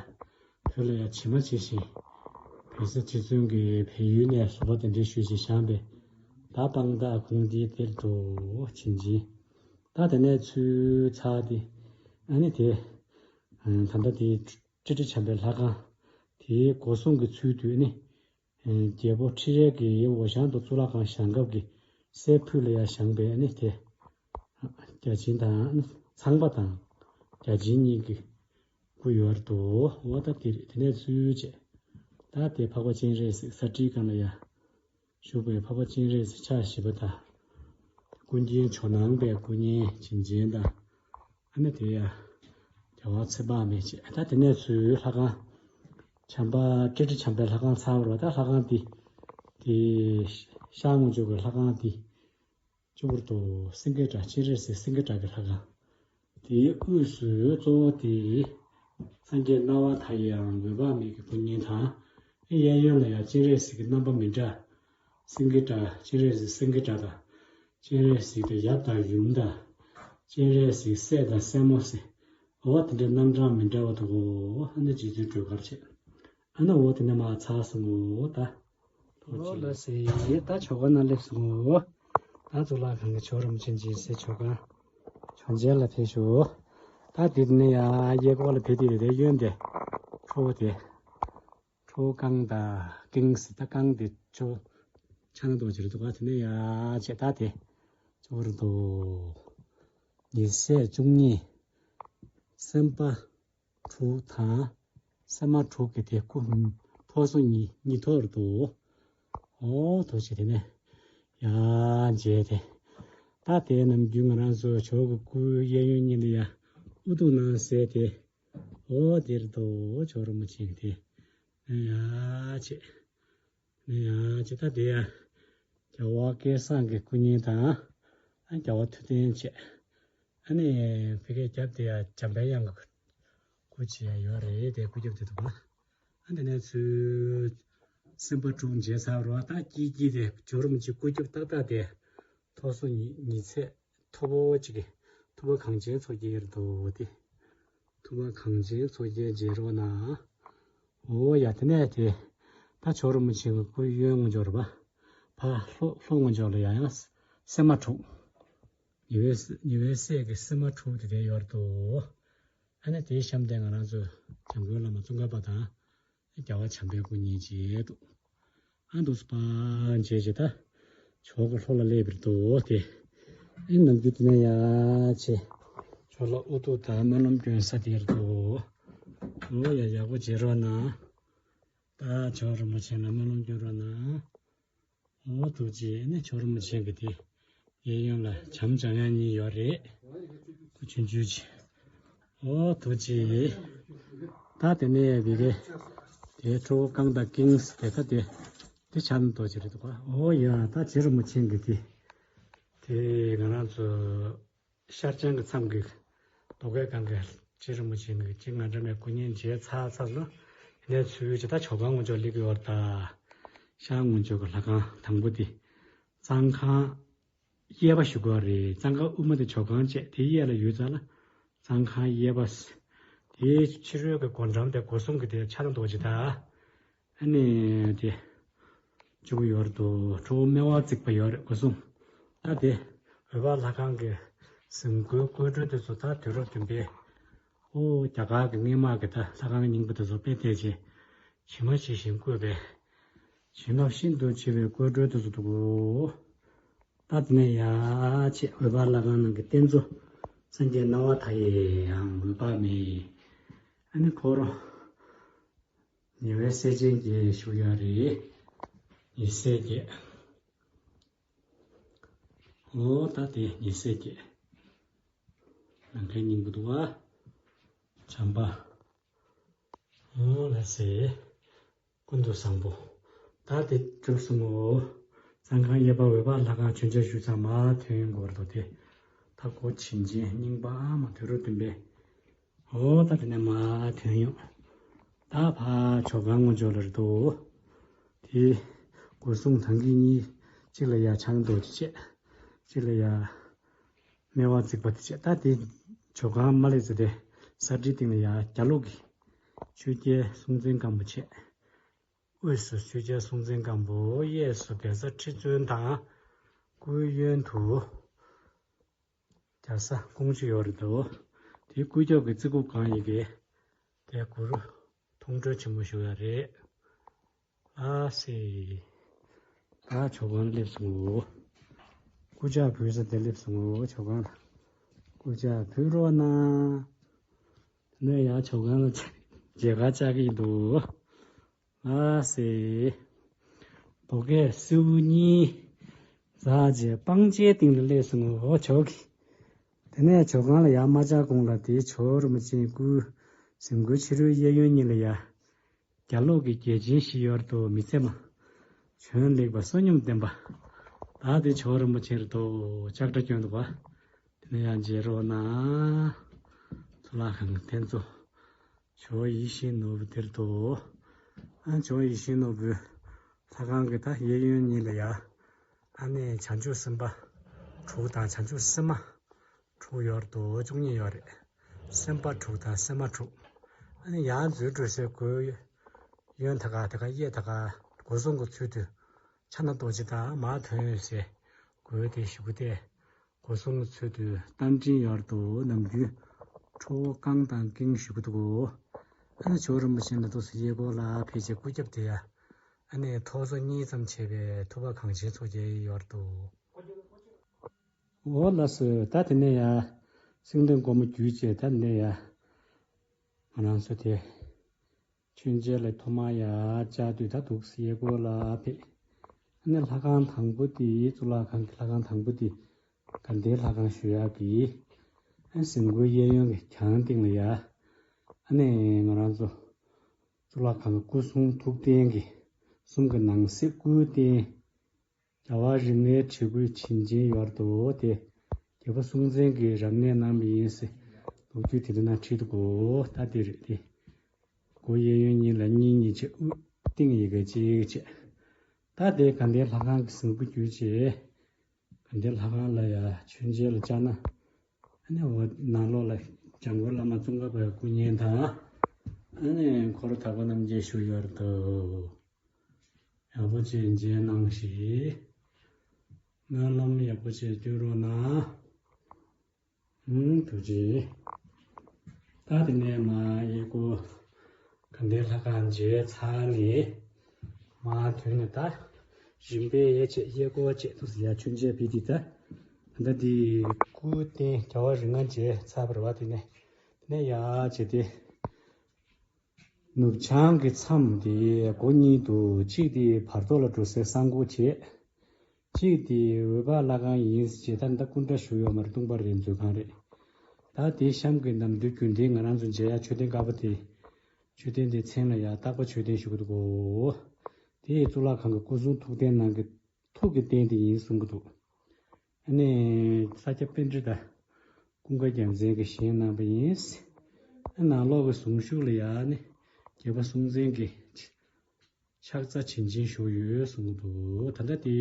བོད་ལ་ཡང་ཇི་མ་ཇི་བཞིན། བལ་བཟའ་ཁྲི་བཙུན་གྱིས་བལ་ཡུལ་ནས་བཟོ་པ་དེ་འདྲའི་ཞུས་ཤིང་བཞེངས་པའི་ད་སྤང་དག་གུང་འདིའི་གཏེར་དུ་བྱིན་ཅན། ད་དེ་ནས་ཚུར་ཚར་ཏེ། ཨ་ནི་དེ། ད་ལྟ་དེའི་ཏྲི་ཏྲི་བྱམས་པའི་ལྷ་ཁང་། དེའི་སྒོ་སྲུང་གི་ཚུལ་དུ་ནི། རྒྱལ་པོ་ཁྲི་རལ་གྱི་འོ་ཞང་དུ་གཙུག་ལག་ཁང་བཞེངས་སྐབས་ཀྱི་སྲས་ཕུད་ལ་ཡང་བཞེངས་པའི་ནི་དེ། བརྒྱ་བྱིན་དང་ཚངས་པ་དང་། བརྒྱ་བྱིན་གཉིས་ཀྱི་སྐུ་ཡོད་དོ། འོ་ད་དེ་རེད། དེ་ནས་ཚུར་བྱས། ད་དེ་འཕགས་པ་སྤྱན་རས་གཟིགས་ས་ཁྲིའི་སྒང་ལ་ཡ། བཞུགས་པའི་འཕགས་པ་སྤྱན་རས་གཟིགས་ཕྱག་བཞི་པ་དང་། ཀུན་མཁྱེན་ཇོ་ནང་པའི་སྐུ་བརྙན་བྱིན་ཅན་དང་། ཨ་ནི་དེ་ཡ། རྒྱལ་བ་ཚེ་དཔག་མེད་བྱས། ད་དེ་ནས་ཚུར་ལྷ་ཁང་། བྱམས་པ་ཏྲི་ཏྲི་བྱམས་པའི་ལྷ་ཁང་ཚར་བ་རེད་པ། ད་ལྷ་ཁང་འདི། དེ། ཤར་ངོས་ཕྱོགས་ཀྱི་ལྷ་ཁང་འདི། གཙོ་བོར་དུ་སེང་གེ་བྲག་སྤྱན་རས་གཟིགས་སེང་གེ་བྲག་གི་ལྷ་ཁང་། དེའི་དབུས་སུ་གཙོ་བོ་དེ། སངས་རྒྱས་སྣང་བ་མཐའ་ཡས་འམ་འོད་དཔག་མེད་ཀྱི་སྐུ་བརྙན་དང་། གཡས་གཡོན་ལ་ཡང་སྤྱན་རས་གཟིགས་ཀྱི་རྣམ་པ་མི་འདྲ། སེང་གེ་སྒྲ། སྤྱན་རས་གཟིགས་སེང་གེ་སྒྲ་དང་། སྤྱན་རས་གཟིགས་དེ་ཡབ་དང་ཡུམ་དང་། སྤྱན་རས་གཟིགས་སྲས་དང་སྲས་མོ་ཟེར། འོ་དེ་འདྲའི་རྣམ་གྲངས་མི་འདྲ་བ་འདུག་གོ། ཨ་ནི་རྗེ་བཙུན་སྒྲོལ་དཀར་བྱས། ཨ་ནི་འོ་དེ་ནས་མར་ཚར་སོང་ངོ་ད། ཐུགས་རྗེ་ལ་ཟེར། ད་ཇོ་ཁང་ནང་སླེབས་སོང་ངོ་། ད་གཙུག་ལག་ཁང་གི་ཇོ་རིན་པོ་ཆེ་མཇལ་སའི་ཇོ་ཁང་། ཇོ་མཇལ་ལ་ཕེབས་ཤོག་ད་དེ་ནས་ཡར་གཡས་སྐོར་ལ་ཕེབས་དུས་དེ་གཡོན་དེ། ཁྲོ་བོ་དེ། ཁྲོ་བོ་རྐང་དང་རྐང་ཟེར། ད་རྐང་དེ་ཇོ་ཕྱག་ན་རྡོ་རྗེ་རེད་འདུག་ག་དེ་ནས་ཡར་བྱས་ད་དེ། གཙོ་བོར་འདུག་ཉི་ཟེར་བཅུ་གཉིས། སེམས་དཔའ་དྲུག་དང་། སེམས་མ་དྲུག་གི་དེ་སྐུ་ཐོག་སོ་གཉིས་གཉིས་ཐོག་རུ་འདུག་འོ་ཐུགས་རྗེ་ཆེ། དེ་ནས་ཡར་མཇལ་ཏེ། ད་དེ་ནམ་རྒྱུན་ང་རང་ཚོ་ཇོ་གི་སྐུ་གཡས་གཡོན་གཉིས་ལ་ཡ་དབུ་གདུགས་ནང་གསལ་ཏེ། འོ་དེར་འདུག་ཇོ་རིན་པོ་ཆེ་གི་དེ། ཡར་བྱས། ནས་ཡང་ཇི་ལྟར་དེ་ཡང་རྒྱལ་བ་སྐལ་བཟང་གི་སྐུ་བརྙན་དང་། ཨ་རྒྱལ་བ་ཐུབ་བསྟན་བཅས། ཨ་ནི་ཕ་གིའི་རྒྱབ་དེ་ཡང་འཇམ་དཔལ་དབྱངས་ཀྱི་སྐུ་ཅིག་ཡང་ཡོད་རེད། དེ་སྐུ་རྒྱབ་དེ་འདུག་ག་ཨ་དེ་ནས་ཚུར་སེམས་དཔའ་དྲུག་མཇལ་ཚར་རོ། ད་དཀྱིལ་དཀྱིལ་དེ་ཇོ་རིན་པོ་ཆེ་སྐུ་རྒྱབ་ཏག་ཏག་དེ་ཐོག་སོ་ཉི་ཉི་ཚེ་མཐུ་བོ་གཅིག་གི་མཐུ་བོ་གངས་ཅན་མཚོ་རྒྱལ་འདུག་སྟེ། མཐུ་བོ་གངས་ཅན་མཚོ་རྒྱལ་མཇལ་རོགས་གནང་། འོ་ཡ་དེ་ནས་དེ། ད་ཇོ་རིན་པོ་ཆེ་གི་སྐུ་གཡོན་ངོས་ཕྱོགས་རེད་པ། ཕར་ལྷོ་ལྷོ་ངོས་ཕྱོགས་ལ་ཡང་ཡང་སེམས་མ་དྲུག་ཉེ་བའི་ཉེ་བའི་སྲས་ཀྱི་སེམས་མ་དྲུག་དེ་དེ་ཡོད་འདུག་ཨ་ནི་དེའི་གཤམ་དེ་ང་རང་ཚོ་འཇམ་མགོན་བླ་མ་ཙོང་ཁ་པ་དང་། རྒྱལ་བ་བྱམས་པའི་སྐུ་བརྙན་བཅས་འདུག་ཨ་འདུག་སེ་ཕར་མཇལ་བྱས་ད། ཇོ་གི་ལྷོ་ལ་སླེབས་པ་རེད་འདུག་སྟེ། ཨེ་ནམ་རྒྱུན་དེ་ནས་ཡར་བྱས། ཇོ་ལ་དབུ་གདུགས་དང་སྨོན་ལམ་སྐྱོན་ས་དེར་འདུག་འོ་ཡ་ཡག་པོ་བྱེད་རོགས་གནང་། ད་ཇོ་རིན་པོ་ཆེ་ལ་སྨོན་ལམ་སྐྱོན་རོགས་གནང་། འོ་ཐུགས་རྗེ། ནི་ཇོ་རིན་པོ་ཆེ་གི་དེ། གཡས་གཡོན་ལ་བྱམས་བྱམས་ཡང་གཉིས་ཡོད་རེད། ཁོ་ཆུང་ཆུང་ཅིག་འོ་ཐུགས་རྗེ། ད་དེ་ནས་བི་གེ། དེ་ཁྲོ་བོ་རྐང་དང་ཀིང་སི་དེ་ད་དེ། དེ་ཕྱག་ན་རྡོ་རྗེ་རེད་འདུག་ག་འོ་ཡ་ད་རྗེ་རིན་པོ་ཆེ་གི་དེ། དེ་ང་རང་ཚོ། ཤར་བྱང་གི་མཚམས་ཀྱི་རྡོ་སྐས་སྒང་གི་རྗེ་རིན་པོ་ཆེ་གི་རྗེ་ང་འདྲ་མའི་སྐུ་བརྙན་མཇལ་ཚར་ཚར་ལ། དེ་ནས་ཚུར་ཇི་ལྟར་ཇོ་ཁང་ངོས་ཕྱོགས་སླེབས་ཀྱི་ཡོད་རེད་ད། ཤར་ངོས་ཕྱོགས་ཀྱི་ལྷ་ཁང་དང་པོ་དེ། གཙང་ཁང་གཡས་པ་ཞུ་དགོས་རེད། གཙང་ཁང་དབུ་མ་དེ་ཇོ་ཁང་བཅས་དེ་གཡས་ལ་ཡོད་ཙང་ལ། གཙང་ཁང་གཡས་པ། དེའི་ཕྱི་རོལ་གྱི་སྒོ་འགྲམ་དེ་སྒོ་སྲུང་གི་དེ་ཕྱག་ན་རྡོ་རྗེ་དང་། ཨ་ནི་དེ། བཅུག་ཡོད་རེད་འདུག་ཁྲོ་བོ་སྨེ་བ་བརྩེགས་པ་ཡོད་རེད་སྒོ་སྲུང་། ད་དེ། འོད་དཔག་ལྷ་ཁང་གི་གཟིམ་སྒོའི་བཀོད་སྒྲོན་དེ་ཚོ་ད་དུས་རབས་བདུན་པའི། ཨོ་རྒྱ་གར་གྱི་སྔས་མ་གི་ད་ལྷ་ཁང་རྙིང་པ་དེ་ཚོ་དཔེ་བལྟས་རྗེས། ཇི་མ་ཇི་བཞིན་བཀོད་པའི། བྱིན་རླབས་ཤིན་ཏུ་ཆེ་བའི་བཀོད་སྒྲོན་དེ་ཚོ་འདུག་གོ། ད་དེ་ནས་ཡར་བྱས་འོད་དཔག་ལྷ་ཁང་ནང་གི་རྟེན་གཙོ། སངས་རྒྱས་སྣང་བ་མཐའ་ཡས་འམ་འོད་དཔག་མེད། ཨ་ནི་འཁོར། ཉེ་བའི་སྲས་ཆེན་བརྒྱད་བཞུགས་ཡོད་རེད། ཉེ་སྲས་བརྒྱད། འོ་ད་དེ་ཉེ་སྲས་བརྒྱད། ནམ་མཁའི་སྙིང་པོ་འདུག་ག་བྱམས་པ། འོ་ལ་སེ། ཀུན་ཏུ་བཟང་པོ། ད་དེ་གྲུབ་སོང་ངོ་། གཙང་ཁང་གཡས་པ་འོད་དཔག་ལྷ་ཁང་མཆོད་མཇལ་ཞུས་ཙང་མར་ཐོན་དགོས་རེད་དོ་དེ། ད་གོ་བྱིན་ཅན་རྙིང་པ་མ་དུས་རབས་བདུན་པའི། འོ་ད་དེ་ནས་མར་ཐོན་ཡོང་། ད་ཕར་ཇོ་ཁང་ངོས་ཕྱོགས་ལ་རེད་དོ། དེ། སྒོ་སྲུང་དང་གི་གཉིས། གཅིག་ལ་ཡ་ཕྱག་ན་རྡོ་རྗེ་བྱས། གཅིག་ལ་ཡ། སྨེ་བ་བརྩེགས་པ་དེ་བྱས། ད་དེ། ཇོ་ཁང་མ་སླེབས་ཚེ་དེ། ས་ཁྲིའི་སྟེང་ལ་ཡ་རྒྱ་ལོག་གི། ཆོས་རྒྱལ་སྲོང་བཙན་སྒམ་པོ་བྱས། དབུས་སུ་ཆོས་རྒྱལ་སྲོང་བཙན་སྒམ་པོ། གཡས་སུ་གེ་སར་ཁྲི་བཙུན་དང་། སྐུའི་གཡོན་དུ། རྒྱ་བཟའ་ཀོང་ཇོ་ཡོད་རེད་དོ། དེའི་སྐུ་རྒྱབ་ཀྱི་རྩེ་ཁུག་སྒང་ཡི་གེ། དེ་གུ་རུ་མཐོང་གྲོལ་ཆེན་མོ་བཞུགས་ཡོད་རེད། ཨ་སེ། ད་ཇོ་ཁང་སླེབས་སོང་ངོ་། སྐུ་ཕྱག་ཕུལ་ས་དེ་སླེབས་སོང་ངོ་ཇོ་ཁང་ལ། སྐུ་ཕྱག་ཕུལ་རོགས་གནང་། དེ་ནས་ཡང་ཇོ་ཁང་ལ་མཇལ་ཁ་བཅར་གྱི་འདུག་ཨ་སེ། རྡོ་སྐས་སེར་པོ་གཉིས། འཛེགས་བྱས་སྤང་བྱའི་སྟེང་ལ་སླེབས་སོང་ངོ་ཇོ་གི། དེ་ནས་ཇོ་ཁང་ལ་ཡར་མ་བཅར་གོང་ལ་དེའི་ཇོ་རིན་པོ་ཆེའི་སྐུ། གཟིམ་སྒོའི་ཕྱི་རོལ་གཡས་གཡོན་གཉིས་ལ་ཡ། རྒྱ་ལོག་གི་རྒྱལ་ཆེན་བཞི་ཡོད་རེད་དོ། མི་ཚད་མ། བྱོན་ལེགས་པ་བསོད་སྙོམས་ལྡན་པ། ད་དེ་ཇོ་རིན་པོ་ཆེ་རེད་དོ། ལྕགས་སྒྲ་སྐྱོན་འདུག་པ། དེ་ནས་ཡང་མཇལ་རོགས་གནང་། ལྷ་ཁང་གི་རྟེན་གཙོ་ཇོ་བོ་ཡིད་བཞིན་ནོར་བུ་དེར་དུ། ཨ་ཇོ་བོ་ཡིད་བཞིན་ནོར་བུའི་ལྷ་ཁང་གི་ད་གཡས་གཡོན་གཉིས་ལ་ཡ། ཨ་ནི་བྱང་ཆུབ་སེམས་དཔའ་དྲུག་དང་བྱང་ཆུབ་སེམས་མ་དྲུག་ཡོད་དོ། བཅུ་གཉིས་ཡོད་རེད། སེམས་དཔའ་དྲུག་དང་སེམས་མ་དྲུག་ཨ་ནི་ཡར་འཛུལ་འགྲོ་སའི་སྒོའི་གཡོན་ད་ག་དེ་ག་གཡས་ད་ག་སྒོ་སྲུང་གི་ཚུལ་དུ་ཕྱག་ན་རྡོ་རྗེ་དང་མར་ཐོན་ཡོད་སའི་སྒོའི་དེ་བཞུགས་སྟེ། སྒོ་སྲུང་གི་ཚུལ་དུ་རྟ་མགྲིན་ཡོད་དོ། ནམ་རྒྱུན་ཁྲོ་བོ་རྐང་དང་ཀིང་བཞུགས་འདུག་གོ། ཨ་ནི་ཇོ་རིན་པོ་ཆེ་ནི་ཏོག་ཙམ་གཡས་སྐོར་ལ་ཕེབས་བྱས་སྐུ་རྒྱབ་དེ་ཡ། ཨ་ནི་ཐོག་སོ་གཉིས་ཙམ་བྱས་པའི་ཐུབ་པ་གངས་ཅན་མཚོ་རྒྱལ་ཡོད་དོ། འོ་ལགས་སོ། ད་དེ་ནས་ཡ། སེང་བློན་སྒོར་མོ་བརྒྱུད་བྱས་ད་ནས་ཡ། ང་རང་ཚོ་དེ། མཆོད་མཇལ་ལ་ཐོག་མར་ཡ་བཅར་དུས་ད་འདུག་སེ་གཡས་སྐོར་ལ་ཕེབས། ཨ་ནི་ལྷ་ཁང་དང་པོ་དེ་གཙུག་ལག་ཁང་གི་ལྷ་ཁང་དང་པོ་དེ་དགའ་ལྡན་ལྷ་ཁང་ཞུ་ཡག་གི། ཨ་གཟིམ་སྒོའི་གཡས་གཡོན་གྱི་གྱང་སྟེང་ལ་ཡ། ཨ་ནི་ང་རང་ཚོ་གཙུག་ལག་ཁང་གི་སྐུ་གསུང་ཐུགས་རྟེན་གྱི་གསུང་གི་ནང་གསེས་སྐུའི་རྟེན། རྒྱལ་བ་རིགས་ལྔའི་བྲིས་སྐུའི་བྱིན་ཅན་ཡོད་དོ། དེ་རྒྱལ་པོ་སྲོང་བཙན་གྱིས་རབ་གནས་གནང་བ་ཡིན་ཟེར་ལོ་རྒྱུས་དེ་འདྲ་ནང་བྲིས་འདུག་གོ། ད་དེ་རེད་དེ། སྒོ་གཡས་གཡོན་གཉིས་ལ་གཉིས་གཉིས་བྱས་དབུས་སྟེང་ཡི་གེ་གཅིག་བྱས། ད་དེ་དགའ་ལྡན་ལྷ་ཁང་གི་གཟིམ་སྒོ་བརྒྱུད་བྱས། དགའ་ལྡན་ལྷ་ཁང་ལ་ཡ་མཆོད་མཇལ་ལ་བཅར་ན། ཨ་ནི་འོ་ནང་ལོགས་ལ་འཇམ་མགོན་བླ་མ་ཙོང་ཁ་པའི་སྐུ་བརྙན་དང་། ཨ་ནི་འཁོར་དག་པ་རྣམས་ཀྱིས་བཞུགས་ཡོད་དོ། ཡག་པོ་བྱས་མཇལ་གནང་ཞིག་སྨོན་ལམ་ཡག་པོ་བྱས་སྐྱོན་རོགས་གནང་། ཨུམ་ཐུགས་རྗེ་ཆེ། ད་དེ་ནས་མར་གཡས་སྐོར་དགའ་ལྡན་ལྷ་ཁང་མཇལ་ཚར་ནས། མར་ཐོན་ནས་ད་རིམ་པས་གཡས་བྱས་གཡས་སྐོར་བྱས་འདུག་སེ་ཡར་མཆོད་མཇལ་ཕེབས་དུས་ད། ད་འདི་སྐུའི་རྟེན་རྒྱལ་བ་རིགས་ལྔ་མཇལ་ཚར་བ་རེད་པ། དེ་ནས་དེ་ནས་ཡར་བྱས་ཏེ། ནུབ་བྱང་གི་མཚམས་དེ་སྒོ་གཉིས་འདུག་གཅིག་དེ་བར་ཐོག་ལ་འགྲོ་སའི་གསང་སྒོ་བྱས། གཅིག་དེ་འོད་དཔག་ལྷ་ཁང་ཡིན་ཟེར། ད་ལྟ་སྐུ་འདྲ་བཞུགས་ཡོད་མ་རེད། སྟོང་པ་རེད། མཛོད་ཁང་རེད། ད་དེ་གཤམ་གྱི་ནམ་དུས་རྒྱུན་ལྡན་ང་རང་ཚོ་མཇལ་ཡག་མཆོད་རྟེན་དཀར་པོ་དེ། མཆོད་རྟེན་དེའི་མཚན་ལ་ཡ་སྟག་པ་མཆོད་རྟེན་ཞུ་གི་འདུག་གོ། དེ་གཙུག་ལག་ཁང་གི་སྐུ་གསུང་ཐུགས་རྟེན་ནང་གི་ཐུགས་ཀྱི་རྟེན་དེ་ཡིན་གསུང་གི་འདུག་ཨ་ནི་ས་སྐྱ་པཎྜི་ཏ་ཀུན་དགའ་རྒྱལ་མཚན་གྱིས་བཞེངས་གནང་བ་ཡིན། ཨ་ནང་ལོགས་ཀྱི་གཟུངས་གཞུག་ལ་ཡ་ནི་རྒྱལ་པོ་སྲོང་བཙན་གྱི་ཕྱག་རྩ་བྱིན་ཅན་བཞུགས་ཡོད་གསུང་གི་འདུག་ད་ལྟ་དེ་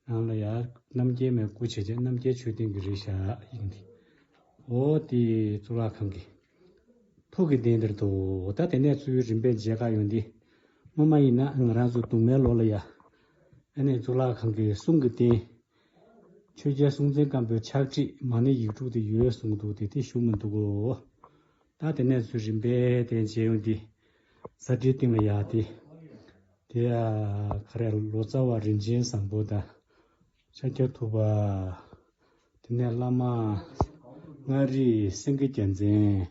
ནང་ལ་ཡ་རྣམ་རྒྱལ་མའི་སྐུ་བྱས་རྗེས་རྣམ་རྒྱལ་མཆོད་རྟེན་གྱི་རིགས་བཞག་ཡིན་ཏེ། འོ་དེ་གཙུག་ལག་ཁང་གི་ཐུགས་ཀྱི་རྟེན་དེར་འདུག་ད་དེ་ནས་ཚུར་རིམ་པས་མཇལ་ཁ་ཡོང་དུས། སྔོན་མ་ཡིན་ན་ང་རང་ཚོ་གདུང་མའི་ལོ་ལ་ཡ། ཨ་ནི་གཙུག་ལག་ཁང་གི་གསུང་གི་རྟེན། ཆོས་རྒྱལ་སྲོང་བཙན་སྒམ་པོའི་ཕྱག་བྲིས་མ་ཎི་ཡིག་དྲུག་དེ་ཡོད་གསུང་གི་འདུག་དེ་དེ་བཞུགས་མི་འདུག་གོ། ད་དེ་ནས་ཚུར་རིམ་པས་དེ་མཇལ་ཡོང་དུས། ས་ཁྲིའི་སྟེང་ལ་ཡ་དེ། དེ་ཡ་ག་རེ་ལོ་ཙཱ་བ་རིན་ཆེན་བཟང་པོ་དང་། ཤཱཀྱ་ཐུབ་པ། དེ་ནས་བླ་མ་མངའ་རིས་སེང་གེ་རྒྱལ་མཚན།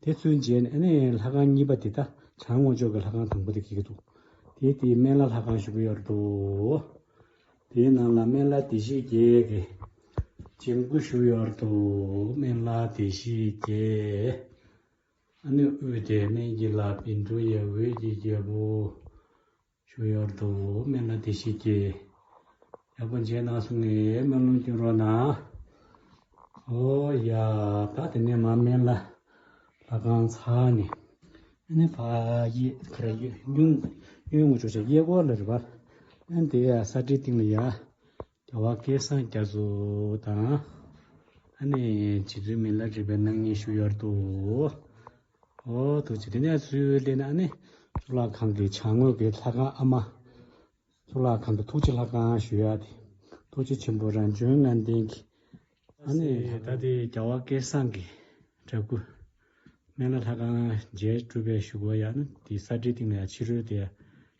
དེ་ཚུར་མཇལ་ནས་ཨ་ནི་ལྷ་ཁང་གཉིས་པ་དེ་ད་བྱང་ངོས་ཕྱོགས་ཀྱི་ལྷ་ཁང་དང་པོ་དེ་འགེལ་གྱི་འདུག་དེ་དེ་སྨན་བླ་ལྷ་ཁང་ཞུ་གི་ཡོད་འདུག་དེའི་ནང་ལ་སྨན་བླ་བདེ་གཤེགས་བརྒྱད་ཀྱི་བྱིན་སྐུ་བཞུགས་ཡོད་འདུག་སྨན་བླ་བདེ་གཤེགས་བརྒྱད། ཨ་ནི་དབུས་དེ་སྨན་གྱི་བླ་བཻ་ཌཱུརྱ་འོད་ཀྱི་རྒྱལ་པོ། བཞུགས་ཡོད་འདུག་སྨན་བླ་བདེ་གཤེགས་བརྒྱད། ཡག་པོ་མཇལ་གནང་སོང་ངས་སྨོན་ལམ་སྐྱོན་རོགས་གནང་། ཨོ་ཡ། ད་དེ་ནས་མར་སྨན་བླ་ལྷ་ཁང་ཚར་ནས། ཨ་ནི་ཕ་ཡི་ཁ་ར་གཡོན་གཡོན་ངོས་ཕྱོགས་ཆ་གཡས་སྐོར་ལ་རེད་པ། ཨ་ནི་དེ་ཡ་ས་ཁྲིའི་སྟེང་ལ་ཡ། རྒྱལ་བ་སྐལ་བཟང་རྒྱ་མཚོ་དང་། ཨ་ནི་རྗེ་བཙུན་མི་ལ་རས་པའི་སྣང་བརྙན་བཞུགས་ཡོད་འདུག་ཨོ་ཐུགས་རྗེ་ཆེ། དེ་ནས་ཚུར་སླེབས་ན་ཨ་ནི་གཙུག་ལག་ཁང་གི་བྱང་ངོས་ཀྱི་ལྷ་ཁང་ཨ་མ། གཙུག་ལག་ཁང་དུ་ཐུགས་རྗེ་ལྷ་ཁང་ཞུ་ཡག་དེ། ཐུགས་རྗེ་ཆེན་པོ་རང་བྱོན་ལྔ་ལྡན་གྱི། ཨ་ནི་ད་ལྟའི་རྒྱལ་བ་སྐལ་བཟང་གི་འདྲ་སྐུ། སྨན་བླ་ལྷ་ཁང་མཇལ་གྲུབ་པའི་གཞུག་གུ་ཡང་ན་དེ་ས་ཁྲིའི་སྟེང་ལ་ཡང་ཕྱི་རོལ་དེ་